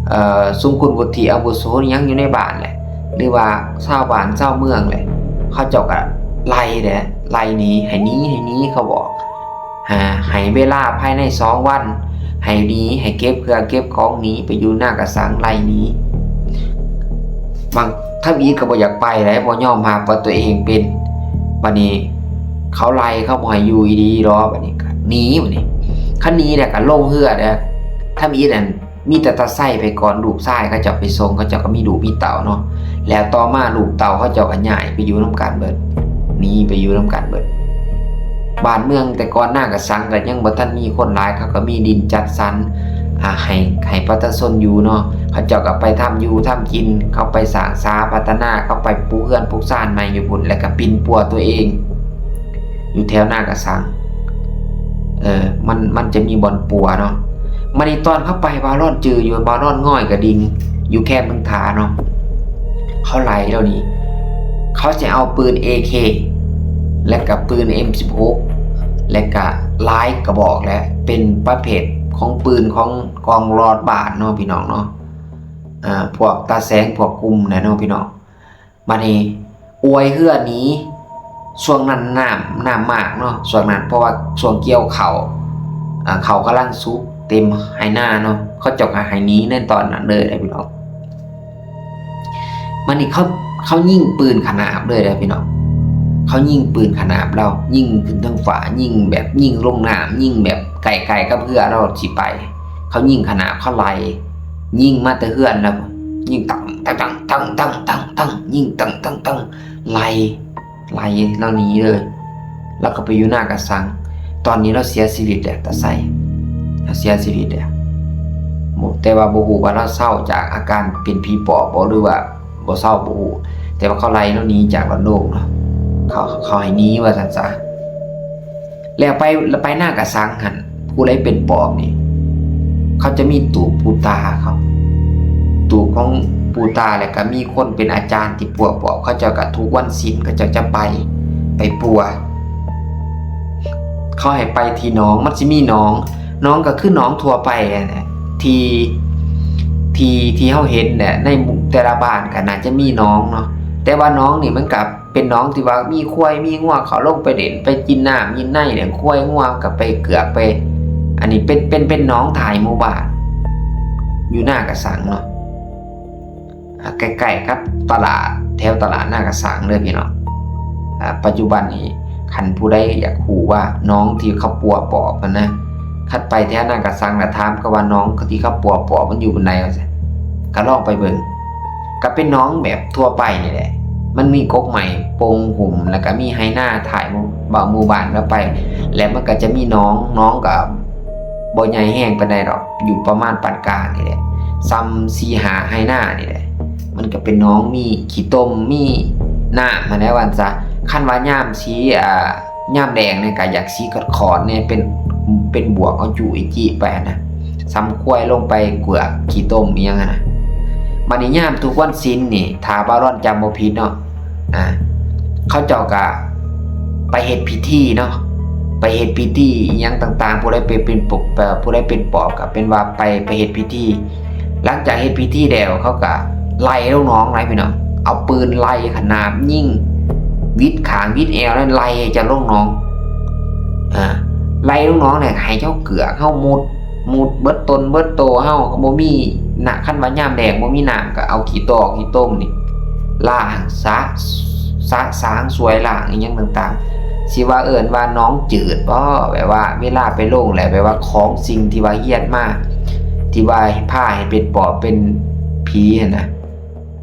ເອີ ຊົງຄຸນວຸດທິອາວຸໂສຫຍັງຢູ່ໃນບ້ານແຫຼະ ຫຼືວ່າຊາວບ້ານຊາວເມືອງແຫຼະ ເຂົາເຈົ້າກະໄລ່ແຫຼະ ໄລ່ໜີ ໃຫ້ໜີ ໃຫ້ໜີ ເຂົາບອກ ຫາ ໃຫ້ເວລາພາຍໃນສອງວັນ ໃຫ້ໜີ ໃຫ້ເກັບເຄື່ອງເກັບຂອງໜີໄປຢູ່ນາກະສັງ ໄລ່ໜີ. ບາງ ທຳອິດກໍບໍ່ຢາກໄປໃດ ບໍ່ຍອມຮັບວ່າຕົວເອງເປັນ ບາດນີ້ເຂົາໄລ່ ເຂົາບໍ່ໃຫ້ຢູ່ອີ່ຫຼີດອກ ບາດນີ້ກໍໜີ ບາດນີ້ ຄັນໜີແລ້ວກໍລົງເຮືອເດີ້ ທຳອິດຫັ້ນ ມີແຕ່ຕາໄຊໄປກ່ອນ ລູກຊາຍເຂົາເຈົ້າໄປສົ່ງ ເຂົາເຈົ້າກໍມີລູກມີເຕົ້າເນາະ ແລ້ວຕໍ່ມາລູກເຕົ້າເຂົາເຈົ້າກໍຍ້າຍໄປຢູ່ນຳກັນເບິດ ໜີໄປຢູ່ນຳກັນເບິດ. ບ້ານເມືອງແຕ່ກ່ອນນາກະສັງກໍຍັງບໍ່ທັນມີຄົນຫຼາຍ ເຂົາກໍມີດິນຈັດສັນ ອ່າ ໃຫ້ ໃຫ້ປະຊາຊົນຢູ່ເນາະ ເຂົາເຈົ້າກໍໄປທຳຢູ່ທຳກິນ ເຂົາໄປສ້າງສາພັດທະນາ ເຂົາໄປປຸກເຮືອນປຸກຊານໃໝ່ຢູ່ພຸ້ນ ແລ້ວກໍປິ່ນປົວຕົວເອງ ຢູ່ແຖວນາກະສັງ ເອີ ມັນ ມັນຈະມີບ່ອນປົວເນາະ. ມານີ້ຕອນເຂົາໄປ ບ່າວລອນຈື່ຢູ່ ບ່າວລອນງອຍກະດິ່ງຢູ່ແຄມເມືອງທ່າເນາະ ເຂົາໄລ່ເຫຼົ່ານີ້ ເຂົາຈະເອົາປືນເອເຄ ແລະກະປືນເອັມສິບຫົກ ແລະກະຫຼາຍກະບອກແຫຼະ ເປັນປະເພດຂອງປືນຂອງກອງລອດບ້ານເນາະ ພີ່ນ້ອງເນາະ ເອີ ພວກຕາແສງ ພວກກຸ່ມນະເນາະ ພີ່ນ້ອງ. ບາດນີ້ອວຍເຮືອໜີ ຊ່ວງນັ້ນນ້ຳ ນ້ຳມາກເນາະ ຊ່ວງນັ້ນ ເພາະວ່າຊ່ວງກ່ຽວເຂົ້າ ອ່າ ເຂົ້າກຳລັງສຸກເຕັມໄຮ່ນາເນາະ ເຂົາເຈົ້າກໍໃຫ້ໜີໃນຕອນນັ້ນເລີຍເດ້ພີ່ນ້ອງ. ບາດນີ້ເຂົາ ເຂົາຍິງປືນຂະໜາບເລີຍເດ້ພີ່ນ້ອງ ເຂົາຍິງປືນຂະໜາບລາວ ຍິງຂຶ້ນເທິງຟ້າ ຍິງແບບ ຍິງລົງນ້ຳ ຍິງແບບໃກ້ໆກັບເຮືອລາວຊິໄປ ເຂົາຍິງຂະໜາບ ເຂົາໄລ່ ຍິງມາແຕ່ເຮືອນລາວ ຍິງຕັງ ຕັງ ຍິງຕັງ ຕັງ ຕັງ ຍິງຕັງ ຕັງ ຕັງ ໄລ່ ໄລ່ລາວໜີເລີຍ ລາວກໍໄປຢູ່ນາກະສັງ. ຕອນນີ້ລາວເສຍຊີວິດແລ້ວ ຕາໄຊ ລາວເສຍຊີວິດແລ້ວ ບໍ່ ແຕ່ວ່າບໍ່ຮູ້ວ່າລາວເຊົາຈາກອາການເປັນຜີປອບບໍ່ ຫຼືວ່າບໍ່ເຊົາ ບໍ່ຮູ້ ແຕ່ວ່າເຂົາໄລ່ລາວໜີຈາກລອດໂລກເນາະ ເຂົາ ເຂົາໃຫ້ໜີວ່າຊັ້ນຊະ. ແລ້ວໄປ ໄປນາກະສັງຫັ້ນ ຜູ້ໃດເປັນປອບນີ້ ເຂົາຈະມີຕູບປູຕາເຂົາ ຕູບຂອງປູຕາ ແລ້ວກະມີຄົນເປັນອາຈານທີ່ປົວປອບ ເຂົາເຈົ້າກະທຸກວັນສິນ ເຂົາເຈົ້າຈະໄປ ໄປປົວ ເຂົາໃຫ້ໄປທີ່ໜອງ ມັນຊິມີໜອງ ໜອງກະຄືໜອງທົ່ວໄປຫັ້ນແຫຼະ ທີ່ ທີ່ ທີ່ເຮົາເຫັນແຫຼະ ໃນແຕ່ລະບ້ານກະໜ້າຈະມີໜອງເນາະ ແຕ່ວ່າໜອງນີ້ມັນກະເປັນໜອງທີ່ວ່າມີຄວາຍມີງົວເຂົາລົງໄປຫຼິ້ນໄປກິນນ້ຳກິນໃນ ແລ້ວຄວາຍງົວກະໄປເກືອກໄປ ອັນນີ້ເປັນ ເປັນ ເປັນໜອງທ້າຍໝູ່ບ້ານ ຢູ່ນາກະສັງເນາະ ອ່າ ໃກ້ໆກັບຕະຫຼາດ ແຖວຕະຫຼາດນາກະສັງເດີພີ່ນ້ອງ. ອ່າ ປັດຈຸບັນນີ້ ຄັນຜູ້ໃດຢາກຮູ້ວ່າໜອງທີ່ເຂົາປົວປອບຫັ້ນນະ ຄັນໄປແຖວນາກະສັງລະຖາມເຂົາວ່າໜອງທີ່ເຂົາປົວປອບມັນຢູ່ບ່ອນໃດວ່າຊັ້ນ ກະລອງໄປເບິ່ງ ກະເປັນໜອງແບບທົ່ວໄປນີ້ແຫຼະ ມັນມີກົກໄມ້ປົງຫຸ້ມ ແລ້ວກະມີໄຮ່ນາທ້າຍໝູ່ ເວົ້າ ໝູ່ບ້ານເຮົາໄປ ແລ້ວມັນກະຈະມີໜອງ ໜອງກະບໍ່ໃຫຍ່ແຮງປານໃດດອກ ຢູ່ປະມານປານກາງນີ້ແຫຼະ ສ່ຳສີ່ຫ້າໄຮ່ນານີ້ແຫຼະ ມັນກະເປັນໜອງ ມີຂີ້ຕົມ ມີນ້ຳຫັ້ນແຫຼະວ່າຊັ້ນຊະ. ຄັນວ່າຍາມສີ ອ່າ ຍາມແລ້ງນີ້ກະຢາກສີຂອດໆແດ່ ເປັນ ເປັນບວກເອົາຈຸອີຈິໄປຫັ້ນນະ ສ່ຳຄວາຍລົງໄປເກືອກຂີ້ຕົມອີ່ຫຍັງຫັ້ນນະ. ບາດນີ້ຍາມທຸກວັນສິນນີ້ ຖ້າບ່າວລອນຈຳບໍ່ຜິດເນາະ ອ່າ ເຂົາເຈົ້າກະໄປເຮັດພິທີເນາະ ໄປເຮັດພິທີອີ່ຫຍັງຕ່າງໆ ຜູ້ໃດເປັນ ເປັນປົບ ເອີ ຜູ້ໃດເປັນປອບກະເປັນວ່າໄປ ໄປເຮັດພິທີ ຫຼັງຈາກເຮັດພິທີແລ້ວ ເຂົາກະໄລ່ລົງໜອງໄດ໋ພີ່ນ້ອງ ເອົາປືນໄລ່ຂະໜາບຍິງ ຫວິດຂ້າງຫວິດແອວນັ້ນ ໄລ່ໃຫ້ເຈົ້າລົງໜອງ ອ່າ ໄລ່ລົງໜອງແລ້ວໃຫ້ເຈົ້າເກືອກ ເຮົາມຸດ ມຸດເບິດຕົນເບິດໂຕ ເຮົາກະບໍ່ມີນະ ຄັນວ່າຍາມແລ້ງບໍ່ມີນ້ຳກະເອົາຂີ້ຕໍຂີ້ຕົມນີ້ລ້າງ ສະ ສະສາງ ຊ່ວຍລ້າງອີ່ຫຍັງຕ່າງໆ ຊິວ່າເອີ້ນວ່າໜອງຈືດບໍ ແບບວ່າເວລາໄປລົງແລ້ວ ແບບວ່າຂອງສິ່ງທີ່ວ່າຮຽນມາ ທີ່ວ່າພາໃຫ້ເປັນປອບເປັນຜີຫັ້ນນະ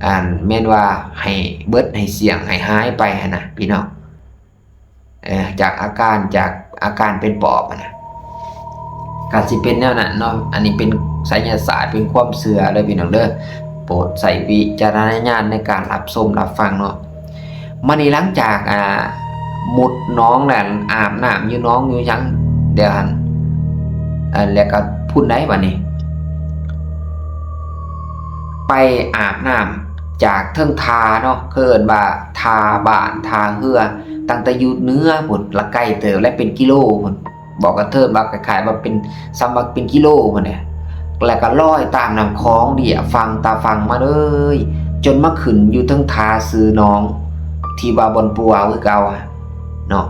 ອັນແມ່ນວ່າໃຫ້ເບິດ ໃຫ້ສ່ຽງ ໃຫ້ຫາຍໄປຫັ້ນນະພີ່ນ້ອງ ເອີ ຈາກອາການ ຈາກອາການເປັນປອບຫັ້ນນະ ກະຊິເປັນແນວນັ້ນເນາະ. ອັນນີ້ເປັນໄສຍະສາດ ເປັນຄວາມເຊື່ອເດີພີ່ນ້ອງເດີ ໂປດໃຊ້ວິຈາລະນະຍານໃນການຮັບຊົມຮັບຟັງເນາະ. ມານີ້ຫຼັງຈາກ ອ່າ ມຸດໜອງແລ້ວ ອາບນ້ຳຢູ່ໜອງຢູ່ຫຍັງແລ້ວຫັ້ນ ແລ້ວກະພຸ້ນໃດ໋ ບາດນີ້ ໄປອາບນ້ຳຈາກເທິງທ່າເນາະ ເຂົາເອີ້ນວ່າທ່າບ້ານ ທ່າເຮືອ ຕັ້ງແຕ່ຢູ່ເໜືອພຸ້ນລະ ໄກເຕີບ ຫຼາຍເປັນກິໂລພຸ້ນ ບອກກະເທີບວ່າຄ້າຍໆວ່າເປັນ ສ່ຳວ່າເປັນກິໂລພຸ້ນແຫຼະ ແລ້ວກະລອຍຕາມນ້ຳຂອງເລຍຝັ່ງຕາຝັ່ງມາເລີຍ ຈົນມາຂຶ້ນຢູ່ເທິງທ່າຊື່ໜອງ ທີ່ວ່າບ່ອນປົວຄືເກົ່າ ເນາະ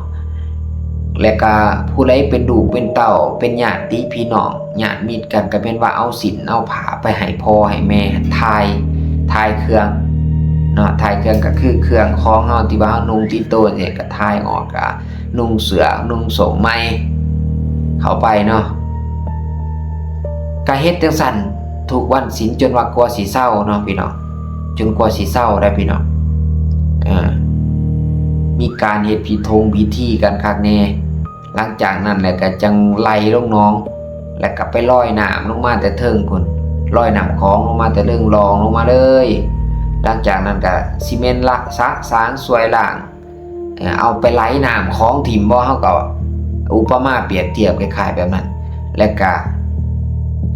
ແລະກະຜູ້ໃດເປັນລູກເປັນເຕົ້າ ເປັນຍາດຕິພີ່ນ້ອງ ຍາດມິດກັນ ກະແມ່ນວ່າເອົາສິ້ນເອົາຜ້າໄປໃຫ້ພໍ່ໃຫ້ແມ່ຖ່າຍ ຖ່າຍເຄື່ອງເນາະ ຖ່າຍເຄື່ອງກະຄືເຄື່ອງຂອງເຮົາທີ່ວ່າເຮົານຸ່ງຕິດໂຕນີ້ ກະຖ່າຍອອກ ກະນຸ່ງເສື້ອ ນຸ່ງສົ້ງໃໝ່ເຂົ້າໄປເນາະ ກະເຮັດຈັ່ງຊັ້ນທຸກວັນສິນ ຈົນວ່າກວ່າຊິເຊົາເນາະພີ່ນ້ອງ ຈົນກວ່າຊິເຊົາໄດ໋ພີ່ນ້ອງ ເອີ ມີການເຮັດພິທົງພິທີກັນຄັກແນ່. ຫຼັງຈາກນັ້ນແລ້ວກະຈັ່ງໄຫຼລົງໜອງ ແລ້ວກະໄປລອຍນ້ຳລົງມາແຕ່ເທິງພຸ້ນ ລອຍນ້ຳຂອງລົງມາແຕ່ເທິງ ລ່ອງລົງມາເລີຍ. ຫຼັງຈາກນັ້ນກະຊິແມ່ນລະ ສະສາງ ຊ່ວຍລ້າງ ເອີ ເອົາໄປໄຫຼນ້ຳຂອງຖິ້ມບໍ ເຮົາກະອຸປະມາປຽບທຽບຄ້າຍໆແບບນັ້ນ ແລະກະ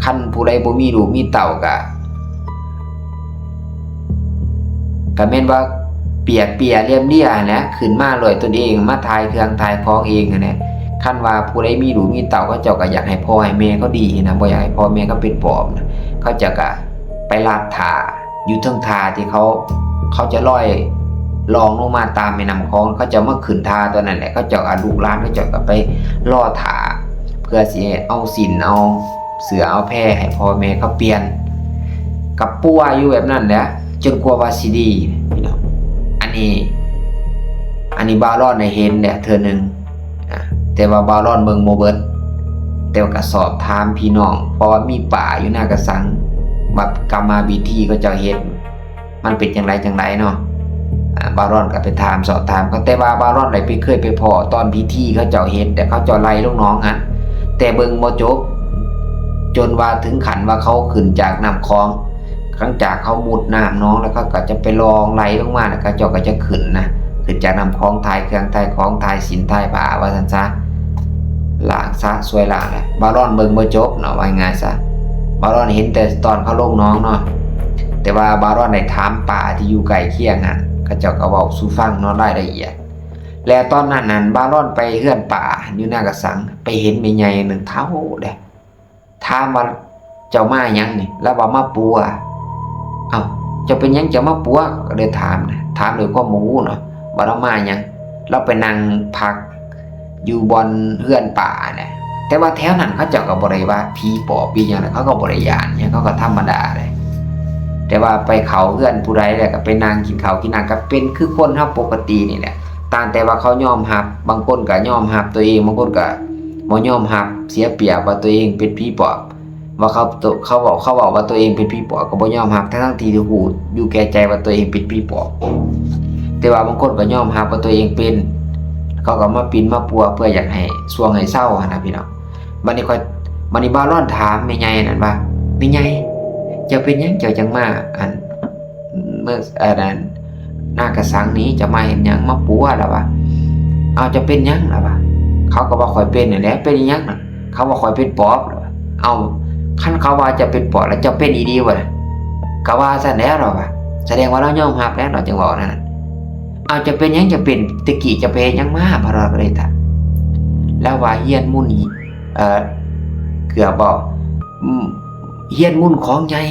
ຄັນຜູ້ໃດບໍ່ມີລູກມີເຕົ້າກະ ກະແມ່ນວ່າປຽກເປຍລຽມເລຍຫັ້ນແຫຼະ ຂຶ້ນມາດ້ວຍຕົນເອງ ມາຖ່າຍເຄື່ອງຖ່າຍຂອງເອງຫັ້ນແຫຼະ. ຄັນວ່າຜູ້ໃດມີລູກມີເຕົ້າ ເຂົາເຈົ້າກະຢາກໃຫ້ພໍ່ໃຫ້ແມ່ເຂົາດີຫັ້ນນະ ບໍ່ຢາກໃຫ້ພໍ່ແມ່ເຂົາເປັນປອບນະ ເຂົາເຈົ້າກະໄປລັດທ່າຢູ່ເທິງທ່າທີ່ເຂົາ ເຂົາຈະລອຍລ່ອງລົງມາຕາມແມ່ນ້ຳຂອງ ເຂົາເຈົ້າມາຂຶ້ນທ່າຕອນນັ້ນແຫຼະ ເຂົາເຈົ້າ ອາ ລູກຫຼານເຂົາເຈົ້າກະໄປລໍຖ້າ ເພື່ອຊິເອົາສິ້ນເອົາ ເສື້ອເອົາແພໃຫ້ພໍ່ແມ່ເຂົາປ່ຽນ ກະປົວຢູ່ແບບນັ້ນແຫຼະ ຈົນກວ່າວ່າຊິດີພີ່ນ້ອງ. ອັນນີ້ ອັນນີ້ບ່າວລອນໄດ້ເຫັນແຫຼະເທື່ອໜຶ່ງ ອາ ແຕ່ວ່າບ່າວລອນເບິ່ງບໍ່ເບິດ ແຕ່ວ່າກະສອບຖາມພີ່ນ້ອງ ເພາະວ່າມີປ້າຢູ່ນາກະສັງ ວ່າກຳມະວິທີເຂົາເຈົ້າເຮັດ ມັນເປັນຈັ່ງໃດຈັ່ງໃດເນາະ ອາ ບ່າວລອນກະໄປຖາມສອບຖາມເຂົາ ແຕ່ວ່າບ່າວລອນໄດ້ໄປ ເຄີຍໄປພໍ້ຕອນພິທີເຂົາເຈົ້າເຮັດ ແຕ່ເຂົາເຈົ້າໄຫຼລົງໜອງຫັ້ນ ແຕ່ເບິ່ງບໍ່ຈົບ ຈົນວ່າເຖິງຂັ້ນວ່າເຂົາຂຶ້ນຈາກນ້ຳຂອງ ຫຼັງຈາກເຂົາມຸດນ້ຳໜອງແລ້ວ ເຂົາກະຈະໄປລ່ອງໄຫຼລົງມາ ແລ້ວເຂົາເຈົ້າກະຈະຂຶ້ນນະ ຂຶ້ນຈາກນ້ຳຂອງ ຖ່າຍເຄື່ອງຖ່າຍຂອງ ຖ່າຍສິນຖ່າຍຜ້າວ່າຊັ້ນຊະ ລ້າງສະຊ່ວຍລ້າງແຫຼະ. ບ່າວລອນເບິ່ງບໍ່ຈົບເນາະ ວ່າງ່າຍຊະ ບ່າວລອນເຫັນແຕ່ຕອນເຂົາລົງໜອງເນາະ ແຕ່ວ່າບ່າວລອນໄດ້ຖາມປ້າທີ່ຢູ່ໃກ້ຄຽງຫັ້ນ ເຂົາເຈົ້າກະເວົ້າສູ່ຟັງເນາະ ລາຍລະອຽດ. ແລະຕອນນັ້ນຫັ້ນ ບ່າວລອນໄປເຮືອນປ້າຢູ່ນາກະສັງ ໄປເຫັນແມ່ໃຫຍ່ໜຶ່ງເຖົ້າເດ້ ຖາມວ່າ ເຈົ້າມາຫຍັງນີ້? ລາວວ່າມາປົວ. ເອົ້າ ເຈົ້າເປັນຫຍັງເຈົ້າມາປົວ? ກໍເລີຍຖາມນະ ຖາມດ້ວຍຄວາມບໍ່ຮູ້ເນາະ ວ່າລາວມາຫຍັງ. ລາວໄປນັ່ງພັກຢູ່ບ່ອນເຮືອນປ່າຫັ້ນແຫຼະ ແຕ່ວ່າແຖວນັ້ນເຂົາເຈົ້າກໍບໍ່ໄດ້ວ່າຜີປອບອີຫຍັງນະ ເຂົາກໍບໍ່ໄດ້ຢ້ານຫຍັງ ເຂົາກໍທຳມະດາເດ້. ແຕ່ວ່າໄປເຂົ້າເຮືອນຜູ້ໃດແລ້ວກໍໄປນັ່ງກິນເຂົ້າກິນນ້ຳ ກໍເປັນຄືຄົນເຮົາປົກກະຕິນີ້ແຫຼະ ຕ່າງແຕ່ວ່າເຂົາຍອມຮັບ. ບາງຄົນກໍຍອມຮັບຕົວເອງ ບາງຄົນກໍບໍ່ຍອມຮັບ ເສຍປຽບວ່າຕົວເອງເປັນຜີປອບ ວ່າເຂົາ ເຂົາເວົ້າ ເຂົາເວົ້າວ່າຕົວເອງເປັນຜີປອບກໍບໍ່ຍອມຮັບ ທັງໆທີ່ຮູ້ຢູ່ແກ່ໃຈວ່າຕົວເອງເປັນຜີປອບ. ແຕ່ວ່າບາງຄົນກໍຍອມຮັບວ່າຕົວເອງເປັນ ເຂົາກໍມາປິ່ນມາປົວເພື່ອຢາກໃຫ້ຊ່ວງໃຫ້ເຊົາຫັ້ນນະພີ່ນ້ອງ. ບັດນີ້ຂ້ອຍ ບັດນີ້ບ່າວລອນຖາມແມ່ໃຫຍ່ນັ້ນວ່າ ແມ່ໃຫຍ່ ເຈົ້າເປັນຫຍັງເຈົ້າຈັ່ງມາ ອັນ ເມື່ອ ອັນນັ້ນ ນາກະສັງນີ້ ເຈົ້າມາເຮັດຫຍັງ ມາປົວ ລາວວ່າ. ເອົາ ເຈົ້າເປັນຫຍັງ ລາວວ່າ. ເຂົາກໍວ່າຂ້ອຍເປັນນັ້ນແຫຼະ. ເປັນອີ່ຫຍັງນະ? ເຂົາວ່າຂ້ອຍເປັນປອບ ລາວວ່າ. ເອົາ ຄັນເຂົາວ່າເຈົ້າເປັນປອບ ແລ້ວເຈົ້າເປັນອີ່ຫຼີບໍ່ນະ? ກໍວ່າຊັ້ນແຫຼະ ລາວວ່າ. ສະແດງວ່າລາວຍອມຮັບແລ້ວເນາະ ຈັ່ງເວົ້າແນວນັ້ນ. ເອົາ ເຈົ້າເປັນຫຍັງ ເຈົ້າເປັນ ແຕ່ກີ້ເຈົ້າໄປເຮັດຫຍັງມາ ພະລາວກໍເລີຍຖາມ. ລາວວ່າຮຽນມົນ ເອີ ເກືອບເວົ້າ ຮຽນມົນຂອງໃຫຍ່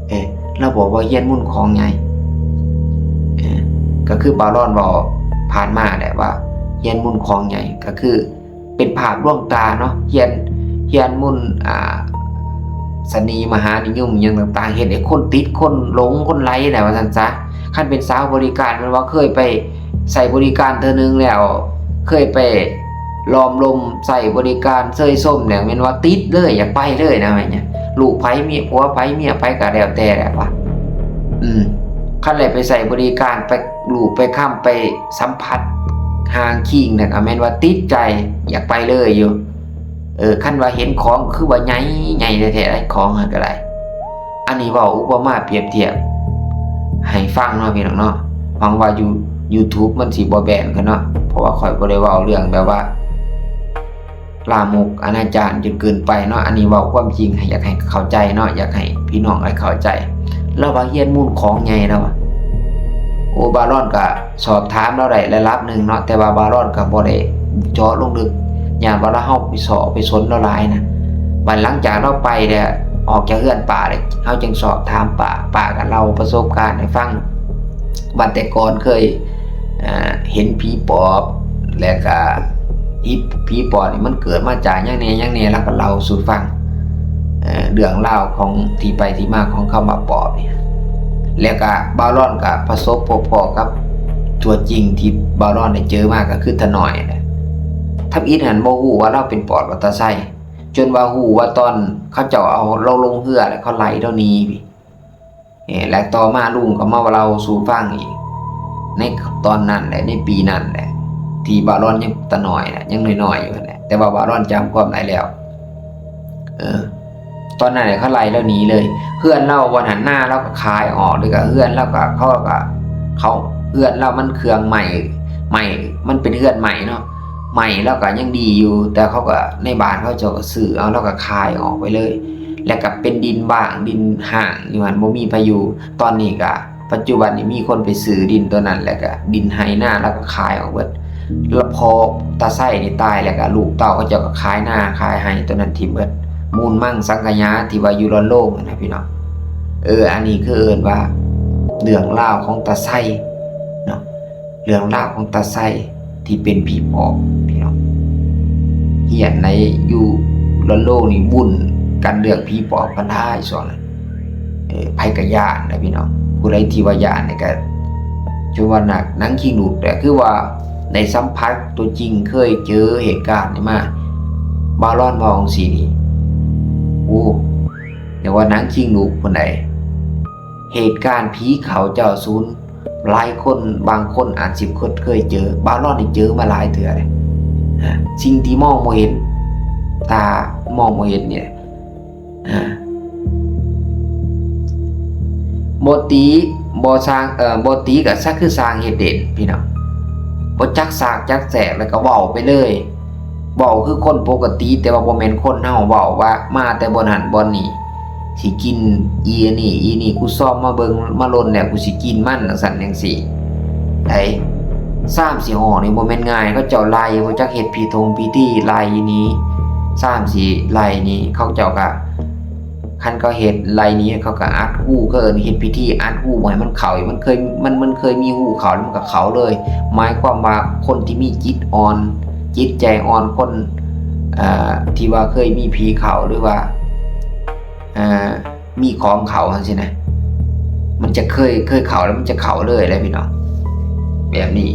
ເອີ ລາວບອກວ່າຮຽນມົນຂອງໃຫຍ່ ເອີ ກໍຄືບ່າວລອນເວົ້າຜ່ານມາແຫຼະວ່າຮຽນມົນຂອງໃຫຍ່ ກໍຄືເປັນພາບລວງຕາເນາະ ຮຽນ ຮຽນມົນ ອ່າ ສະນີມະຫານິຍົມຫຍັງຕ່າງໆ ເຮັດໃຫ້ຄົນຕິດ ຄົນຫຼົງ ຄົນໄຫຼນະ ວ່າຊັ້ນຊະ. ຄັນເປັນສາວບໍລິການ ແມ່ນວ່າເຄີຍໄປໃຊ້ບໍລິການເທື່ອໜຶ່ງແລ້ວ ເຄີຍໄປລ້ອມລົມໃຊ້ບໍລິການເຊີຍຊົມແລ້ວ ແມ່ນວ່າຕິດເລີຍ ຢາກໄປເລີຍນະ ແມ່ນຫຍັງ ລູກໃຜເມຍ ຜົວໃຜເມຍໃຜກໍແລ້ວແຕ່ແຫຼະວ່າ ອືມ ຄັນໄດ້ໄປໃຊ້ບໍລິການ ໄປລູບໄປຄຳ ໄປສຳຜັດຮ່າງຄີງນັ້ນ ກໍແມ່ນວ່າຕິດໃຈ ຢາກໄປເລີຍຢູ່. ເອີ ຄັນວ່າເຫັນຂອງ ຄືວ່າໃຫຍ່ ໃຫຍ່ແທ້ໆ ຂອງຫັ້ນກໍໄດ້. ອັນນີ້ເວົ້າອຸປະມາປຽບທຽບໃຫ້ຟັງເນາະ ພີ່ນ້ອງເນາະ. ຫວັງວ່າ You- YouTube ມັນຊິບໍ່ແບນກັນເນາະ ເພາະວ່າຂ້ອຍບໍ່ໄດ້ເວົ້າເລື່ອງແບບວ່າລາມົກອະນາຈານຈົນເກີນໄປເນາະ. ອັນນີ້ເວົ້າຄວາມຈິງໃຫ້ ຢາກໃຫ້ເຂົ້າໃຈເນາະ ຢາກໃຫ້ພີ່ນ້ອງໄດ້ເຂົ້າໃຈ. ລາວວ່າຮຽນມູນຂອງໃຫຍ່ ລາວວ່າ. ໂອ້ ບ່າວລອນກໍສອບຖາມລາວໄດ້ລະດັບໜຶ່ງເນາະ ແຕ່ວ່າບ່າວລອນກໍບໍ່ໄດ້ເຈາະລົງເລິກ ຢ້ານວ່າລາວ ເຮົາໄປເຊາະໄປສົນລາວຫຼາຍນະ. ບັດຫຼັງຈາກລາວໄປແລ້ວ ອອກຈາກເຮືອນປ້າແລ້ວ ເຮົາຈຶ່ງສອບຖາມປ້າ ປ້າກໍເລົ່າປະສົບການໃຫ້ຟັງ ວ່າແຕ່ກ່ອນເຄີຍ ເອີ ເຫັນຜີປອບ ແລ້ວກໍຜີ ຜີປອບນີ້ມັນເກີດມາຈາກຫຍັງແດ່ ຫຍັງແດ່ ລາວກໍເລົ່າສູ່ຟັງ ເອີ ເລື່ອງລາວຂອງທີ່ໄປທີ່ມາຂອງຄຳວ່າປອບນີ້. ແລ້ວກໍບ່າວລອນກໍປະສົບພົບພໍ້ກັບຕົວຈິງທີ່ບ່າວລອນໄດ້ເຈີມາກໍຄືຕານ້ອຍແຫຼະ. ທຳອິດຫັ້ນບໍ່ຮູ້ວ່າລາວເປັນປອບລະຕາໄຊ ຈົນວ່າຮູ້ວ່າຕອນເຂົາເຈົ້າເອົາລາວລົງເຮືອແລ້ວເຂົາໄລ່ລາວໜີ ເອີ ແລະ ຕໍ່ມາລຸງກໍມາເລົ່າສູ່ຟັງອີກ ໃນຕອນນັ້ນແຫຼະ ໃນປີນັ້ນແຫຼະ ທີ່ບ່າວລອນຍັງຕານ້ອຍນະ ຍັງນ້ອຍໆຢູ່ຫັ້ນແຫຼະ ແຕ່ວ່າບ່າວລອນຈຳຄວາມໄດ້ແລ້ວ ເອີ ຕອນນັ້ນແຫຼະ ເຂົາໄລ່ລາວໜີເລີຍ ເຮືອນລາວບ່ອນຫັ້ນ ນາລາວກໍຂາຍອອກ ແລ້ວກໍເຮືອນລາວກໍ ເຂົາກໍ ເຂົາ ເຮືອນລາວມັນເຄື່ອງໄມ້ ໄມ້ ມັນເປັນເຮືອນໄມ້ເນາະ ໄມ້ລາວກໍຍັງດີຢູ່ ແຕ່ເຂົາກໍ ໃນບ້ານເຂົາເຈົ້າກໍຊື້ເອົາ ລາວກໍຂາຍອອກໄປເລີຍ ແລ້ວກໍເປັນດິນວ່າງ ດິນຮ້າງຢູ່ຫັ້ນ ບໍ່ມີໃຜຢູ່. ຕອນນີ້ກໍ ປັດຈຸບັນນີ້ມີຄົນໄປຊື້ດິນຕົວນັ້ນ ແລ້ວກໍດິນໄຮ່ນາລາວກໍຂາຍອອກເບິດ. ລະພໍຕາໄຊນີ້ຕາຍແລ້ວ ກໍລູກເຕົ້າເຂົາເຈົ້າກໍຂາຍນາຂາຍໄຮ່ຕົວນັ້ນຖິ້ມເບິດ. ມູນມັງສັງຂະຫຍາທີ່ວ່າຢູ່ລອນໂລງຫັ້ນນະ ພີ່ນ້ອງ. ເອີ ອັນນີ້ຄືເອີ້ນວ່າເລື່ອງລາວຂອງຕາໄຊເນາະ. ເລື່ອງລາວຂອງຕາໄຊທີ່ເປັນຜີປອບ ພີ່ນ້ອງ. ຮຽນໃນຢູ່ລອນໂລງນີ້ວຸ້ນກັນເລື່ອງຜີປອບກັນຫຼາຍຊ່ວງນັ້ນ. ເອີ ໃຜກໍຢ້ານນະ ພີ່ນ້ອງ. ຜູ້ໃດທີ່ວ່າຢ້ານນີ້ກໍ ຈົນວ່າໜັງ ໜັງຂີ້ໜູກແຫຼະ ຄືວ່າໄດ້ສຳຜັດຕົວຈິງ ເຄີຍເຈີເຫດການນີ້ມາ. ບ່າວລອນເວົ້າຈັ່ງຊີ້ນີ້ ໂອ້ ຢ່າວ່າໜັງຂີ້ໜູກພຸ້ນໃດ. ເຫດການຜີເຂົ້າເຈົ້າສູນ ຫຼາຍຄົນ ບາງຄົນອາດຊິເຄີຍເຈີ. ບ່າວລອນນີ້ເຈີມາຫຼາຍເທື່ອເດ້. ສິ່ງທີ່ມອງບໍ່ເຫັນ ຕາມອງບໍ່ເຫັນນີ້ ບໍ່ຕີ ບໍ່ສ້າງ ເອີ ບໍ່ຕີກໍສັກຄືສ້າງເຮັດເດັ່ນ ພີ່ນ້ອງ. ບໍ່ຈັກສາກຈັກແສກ ແລ້ວກໍເວົ້າໄປເລີຍ. ເວົ້າຄືຄົນປົກກະຕິ ແຕ່ວ່າບໍ່ແມ່ນຄົນເຮົາ ເວົ້າວ່າມາແຕ່ບ່ອນຫັ້ນບ່ອນນີ້ ຊິກິນອີອັນນີ້ອີນີ້ ກູຊອມມາເບິ່ງມາລົນແລ້ວ ກູຊິກິນມັນ ຈັ່ງຊັ້ນຈັ່ງຊີ້. ໄດ້ ຊາມສີ່ຫ້ອງນີ້ບໍ່ແມ່ນງ່າຍ ເຂົາເຈົ້າໄລ່ ບໍ່ຈັກເຮັດພິທົງພິທີ ໄລ່ໜີ ຊາມສີ່ໄລ່ໜີ ເຂົາເຈົ້າກະ ຄັນເຂົາເຮັດໄລ່ນີ້ ເຂົາກໍອັດຮູ ເຂົາເອີ້ນເຮັດພິທີອັດຮູບໍ່ໃຫ້ມັນເຂົ້າ. ມັນເຄີຍ ມັນ ມັນເຄີຍມີຮູເຂົ້າ ແລ້ວມັນກໍເຂົ້າເລີຍ. ໝາຍຄວາມວ່າຄົນທີ່ມີຈິດອ່ອນ ຈິດໃຈອ່ອນ ຄົນ ເອີ ທີ່ວ່າເຄີຍມີຜີເຂົ້າ ຫຼືວ່າ ເອີ ມີຂອງເຂົ້າຈັ່ງຊີ້ນະ ມັນຈະເຄີຍ ເຄີຍເຂົ້າແລ້ວມັນຈະເຂົ້າເລີຍແຫຼະພີ່ນ້ອງ ແບບນີ້.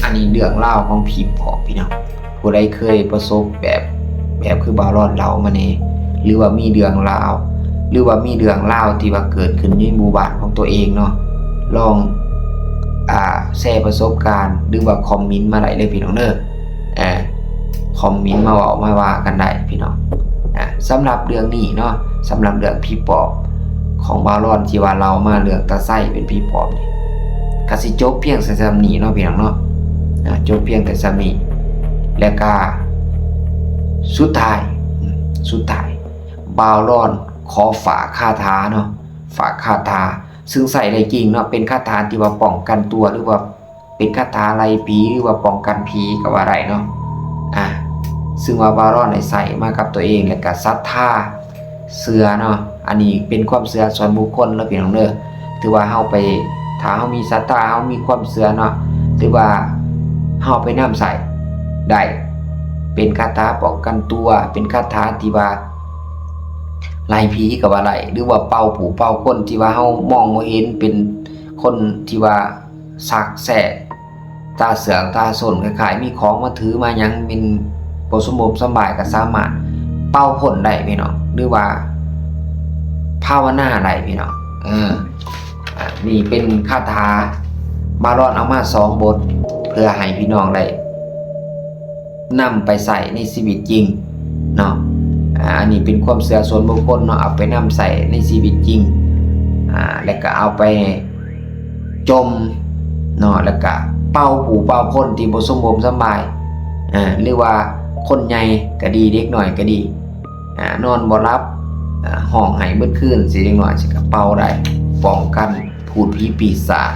ອັນນີ້ເລື່ອງລາວຂອງຜີປອບພີ່ນ້ອງ. ຜູ້ໃດເຄີຍປະສົບແບບ ແບບຄືບ່າວລອນເລົ່າມາແດ່ ຫຼືວ່າມີເລື່ອງລາວ ຫຼືວ່າມີເລື່ອງລາວທີ່ວ່າເກີດຂຶ້ນໃນໝູ່ບ້ານຂອງຕົວເອງເນາະ ລອງ ອ່າ ແຊປະສົບການ ຫຼືວ່າຄອມເມັນມາໄດ້ເລີຍພີ່ນ້ອງເດີ. ອ່າ ຄອມເມັນມາເວົ້າມາວ່າກັນໄດ້ພີ່ນ້ອງ. ອ່າ ສຳລັບເລື່ອງນີ້ເນາະ ສຳລັບເລື່ອງຜີປອບຂອງບ່າວລອນທີ່ວ່າເລົ່າມາ ເລື່ອງຕາໄຊເປັນຜີປອບນີ້ ກະຊິຈົບພຽງແຕ່ສ່ຳນີ້ເນາະພີ່ນ້ອງເນາະ. ອ່າ ຈົບພຽງແຕ່ສ່ຳນີ້ ແລ້ວກະສຸດທ້າຍ ອືມ ສຸດທ້າຍ ບ່າວລອນຂໍຝາກຄາຖາເນາະ ຝາກຄາຖາ ຊຶ່ງໃຊ້ໄດ້ຈິງເນາະ ເປັນຄາຖາທີ່ວ່າປ້ອງກັນຕົວ ຫຼືວ່າ ເປັນຄາຖາໄລ່ຜີ ຫຼືວ່າປ້ອງກັນຜີກໍວ່າໄດ້ເນາະ. ອ່າ ຊຶ່ງວ່າບ່າວລອນໄດ້ໃຊ້ມາກັບຕົວເອງ ແລ້ວກໍສັດທາເຊື່ອເນາະ. ອັນນີ້ເປັນຄວາມເຊື່ອສ່ວນບຸກຄົນເດີພີ່ນ້ອງເດີ. ຖືວ່າເຮົາໄປ ຖ້າເຮົາມີສັດທາ ເຮົາມີຄວາມເຊື່ອເນາະ ຖືວ່າເຮົາໄປນຳໃຊ້ໄດ້ ເປັນຄາຖາປ້ອງກັນຕົວ ເປັນຄາຖາທີ່ວ່າໄລ່ຜີກໍວ່າໄດ້ ຫຼືວ່າເປົ່າຜູ້ເປົ່າຄົນທີ່ວ່າເຮົາມອງບໍ່ເຫັນ ເປັນຄົນທີ່ວ່າ ຊັກແຊກ ຕາເຊື່ອງຕາສົນ ຄ້າຍໆມີຂອງມາຖືມາຫຍັງ ແມ່ນບໍ່ສົມບົມສຳບາຍ ກໍສາມາດເປົ່າພົ້ນໄດ້ພີ່ນ້ອງ ຫຼືວ່າພາວະນາໄດ້ພີ່ນ້ອງ. ເອີ ອ່າ ນີ້ເປັນຄາຖາ ບ່າວລອນເອົາມາສອງບົດ ເພື່ອໃຫ້ພີ່ນ້ອງໄດ້ ນຳໄປໃຊ້ໃນຊີວິດຈິງເນາະ. ອ່າ ອັນນີ້ເປັນຄວາມເຊື່ອສ່ວນບຸກຄົນເນາະ ເອົາໄປນຳໃຊ້ໃນຊີວິດຈິງ ອ່າ ແລ້ວກະເອົາໄປຈົ່ມເນາະ ແລ້ວກະເປົ່າຜູ້ເປົ່າຄົນທີ່ບໍ່ສົມບົມສຳບາຍ ອ່າ ຫຼືວ່າຄົນໃຫຍ່ກະດີ ເດັກນ້ອຍກະດີ ອ່າ ນອນບໍ່ຫຼັບ ອ່າ ຮ້ອງໄຫ້ເບິດຄືນ ຊິເດັກນ້ອຍຊິກະເປົ່າໄດ້ ປ້ອງກັນ ພູດຜີປີສາດ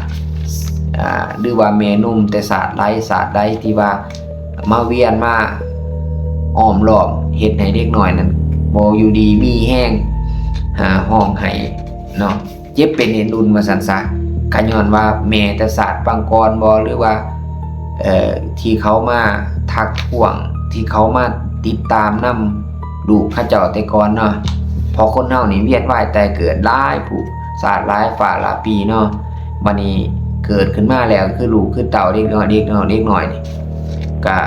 ອ່າ ຫຼືວ່າແມ່ນົມແຕ່ຊາດໃດຊາດໃດທີ່ວ່າມາວຽນມາອ້ອມລ້ອມ ເຮັດໃຫ້ເດັກນ້ອຍນັ້ນບໍ່ຢູ່ດີມີແຮງ ອ່າ ຮ້ອງໄຫ້ເນາະ ເຈັບເປັນເອັນອຸ່ນວ່າຊັ້ນຊະ ກະຍ້ອນວ່າແມ່ແຕ່ຊາດປາງກ່ອນບໍ ຫຼືວ່າ ເອີ ທີ່ເຂົາມາທັກທ້ວງ ທີ່ເຂົາມາຕິດຕາມນຳ ລູກເຂົາເຈົ້າແຕ່ກ່ອນເນາະ ເພາະຄົນເຮົານີ້ວຽນວ່າຍຕາຍເກີດຫຼາຍຜູ້ຊາດຫຼາຍຟ້າຫຼາຍປີເນາະ ບັດນີ້ເກີດຂຶ້ນມາແລ້ວຄືລູກຄືເຕົ້າເດັກນ້ອຍ ເດັກນ້ອຍ ເດັກນ້ອຍນີ້ ກະ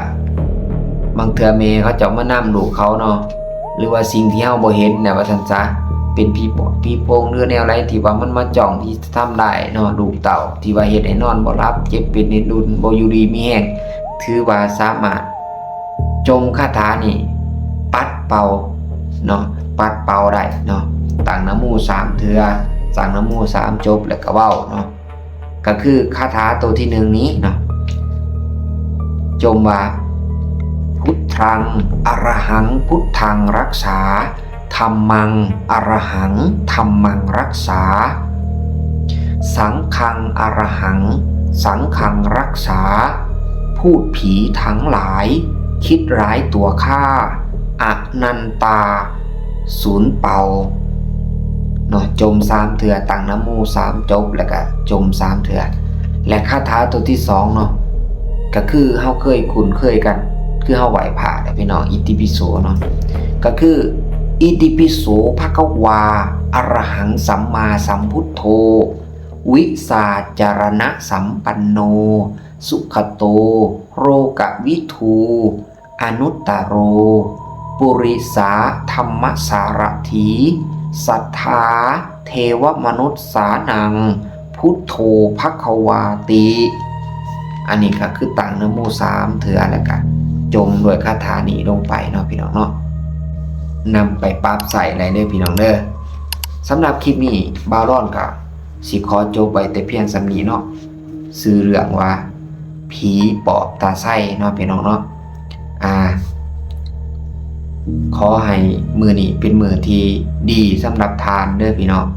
ບາງເທື່ອແມ່ເຂົາເຈົ້າມານຳລູກເຂົາເນາະ ຫຼືວ່າສິ່ງທີ່ເຮົາບໍ່ເຫັນນະວ່າຊັ້ນຊະ ເປັນຜີປອບຜີໂພງ ຫຼືແນວໃດທີ່ວ່າມັນມາຈ້ອງທີ່ຈະທຳລາຍເນາະ ລູກເຕົ້າ ທີ່ວ່າເຮັດໃຫ້ນອນບໍ່ຫຼັບ ເຈັບເປັນເອັນອຸ່ນ ບໍ່ຢູ່ດີມີແຮງ ຖືວ່າສາມາດ ຈົ່ມຄາຖານີ້ປັດເປົ່າເນາະ ປັດເປົ່າໄດ້ເນາະ ຕັ້ງນະໂມສາມເທື່ອ ສັ່ງນະໂມສາມຈົບ ແລ້ວກະເວົ້າເນາະ ກະຄືຄາຖາໂຕທີໜຶ່ງນີ້ເນາະ ຈົ່ມວ່າ ພຸດທັງ ອະຣະຫັງ ພຸດທັງ ຣັກສາ ທຳມັງ ອະຣະຫັງ ທຳມັງ ຣັກສາ ສັງຄັງ ອະຣະຫັງ ສັງຄັງ ຣັກສາ ພູດຜີທັງຫຼາຍ ຄິດຮ້າຍຕົວຂ້າ ອະນັນຕາ ສູນເປົ່າເນາະ ຈົ່ມສາມເທື່ອ ຕັ້ງນະໂມສາມຈົບ ແລ້ວກະຈົ່ມສາມເທື່ອ ແລະ ຄາຖາໂຕທີສອງເນາະ ກະຄືເຮົາເຄີຍຄຸ້ນເຄີຍກັນ ຄືເຮົາໄຫວ້ພະແຫຼະພີ່ນ້ອງ ອິຕິປິໂສເນາະ ກະຄື ອິຕິປິໂສ ພະຄະວາ ອະຣະຫັງ ສຳມາສຳພຸດໂທ ວິຊາຈາລະນະສຳປັນໂນ ສຸຂະໂຕ ໂລກະວິທູ ອະນຸດຕະໂຣ ປຸລິສາທຳມະສາລະຖີ ສັດທາເທວະມະນຸດສານັງ ພຸດໂທ ພະຄະວາຕິ. ອັນນີ້ກະຄືຕັ້ງນະໂມສາມເທື່ອ ແລ້ວກະຈົ່ມດ້ວຍຄາຖານີ້ລົງໄປເນາະພີ່ນ້ອງເນາະ ນຳໄປປັບໃຊ້ໄດ້ເດີພີ່ນ້ອງເດີ. ສຳລັບຄລິບນີ້ ບ່າວລອນກະຊິຂໍຈົບໄວ້ແຕ່ພຽງສ່ຳນີ້ເນາະ ຊື່ເລື່ອງວ່າ ຜີປອບຕາໄຊເນາະພີ່ນ້ອງເນາະ. ອ່າ ຂໍໃຫ້ມື້ນີ້ເປັນມື້ທີ່ດີສຳລັບທ່ານເດີພີ່ນ້ອງ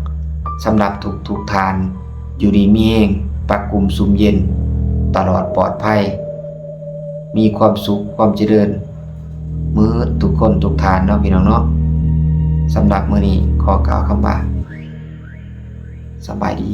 ສຳລັບທຸກໆທ່ານ ຢູ່ດີມີແຮງ ປາກກຸມຊຸ່ມເຢັນ ຕະຫຼອດປອດໄພ ມີຄວາມສຸກຄວາມຈະເລີນ ໝົດທຸກຄົນທຸກທ່ານເນາະພີ່ນ້ອງເນາະ. ສຳລັບມື້ນີ້ຂໍກ່າວຄຳວ່າ ສະບາຍດີ.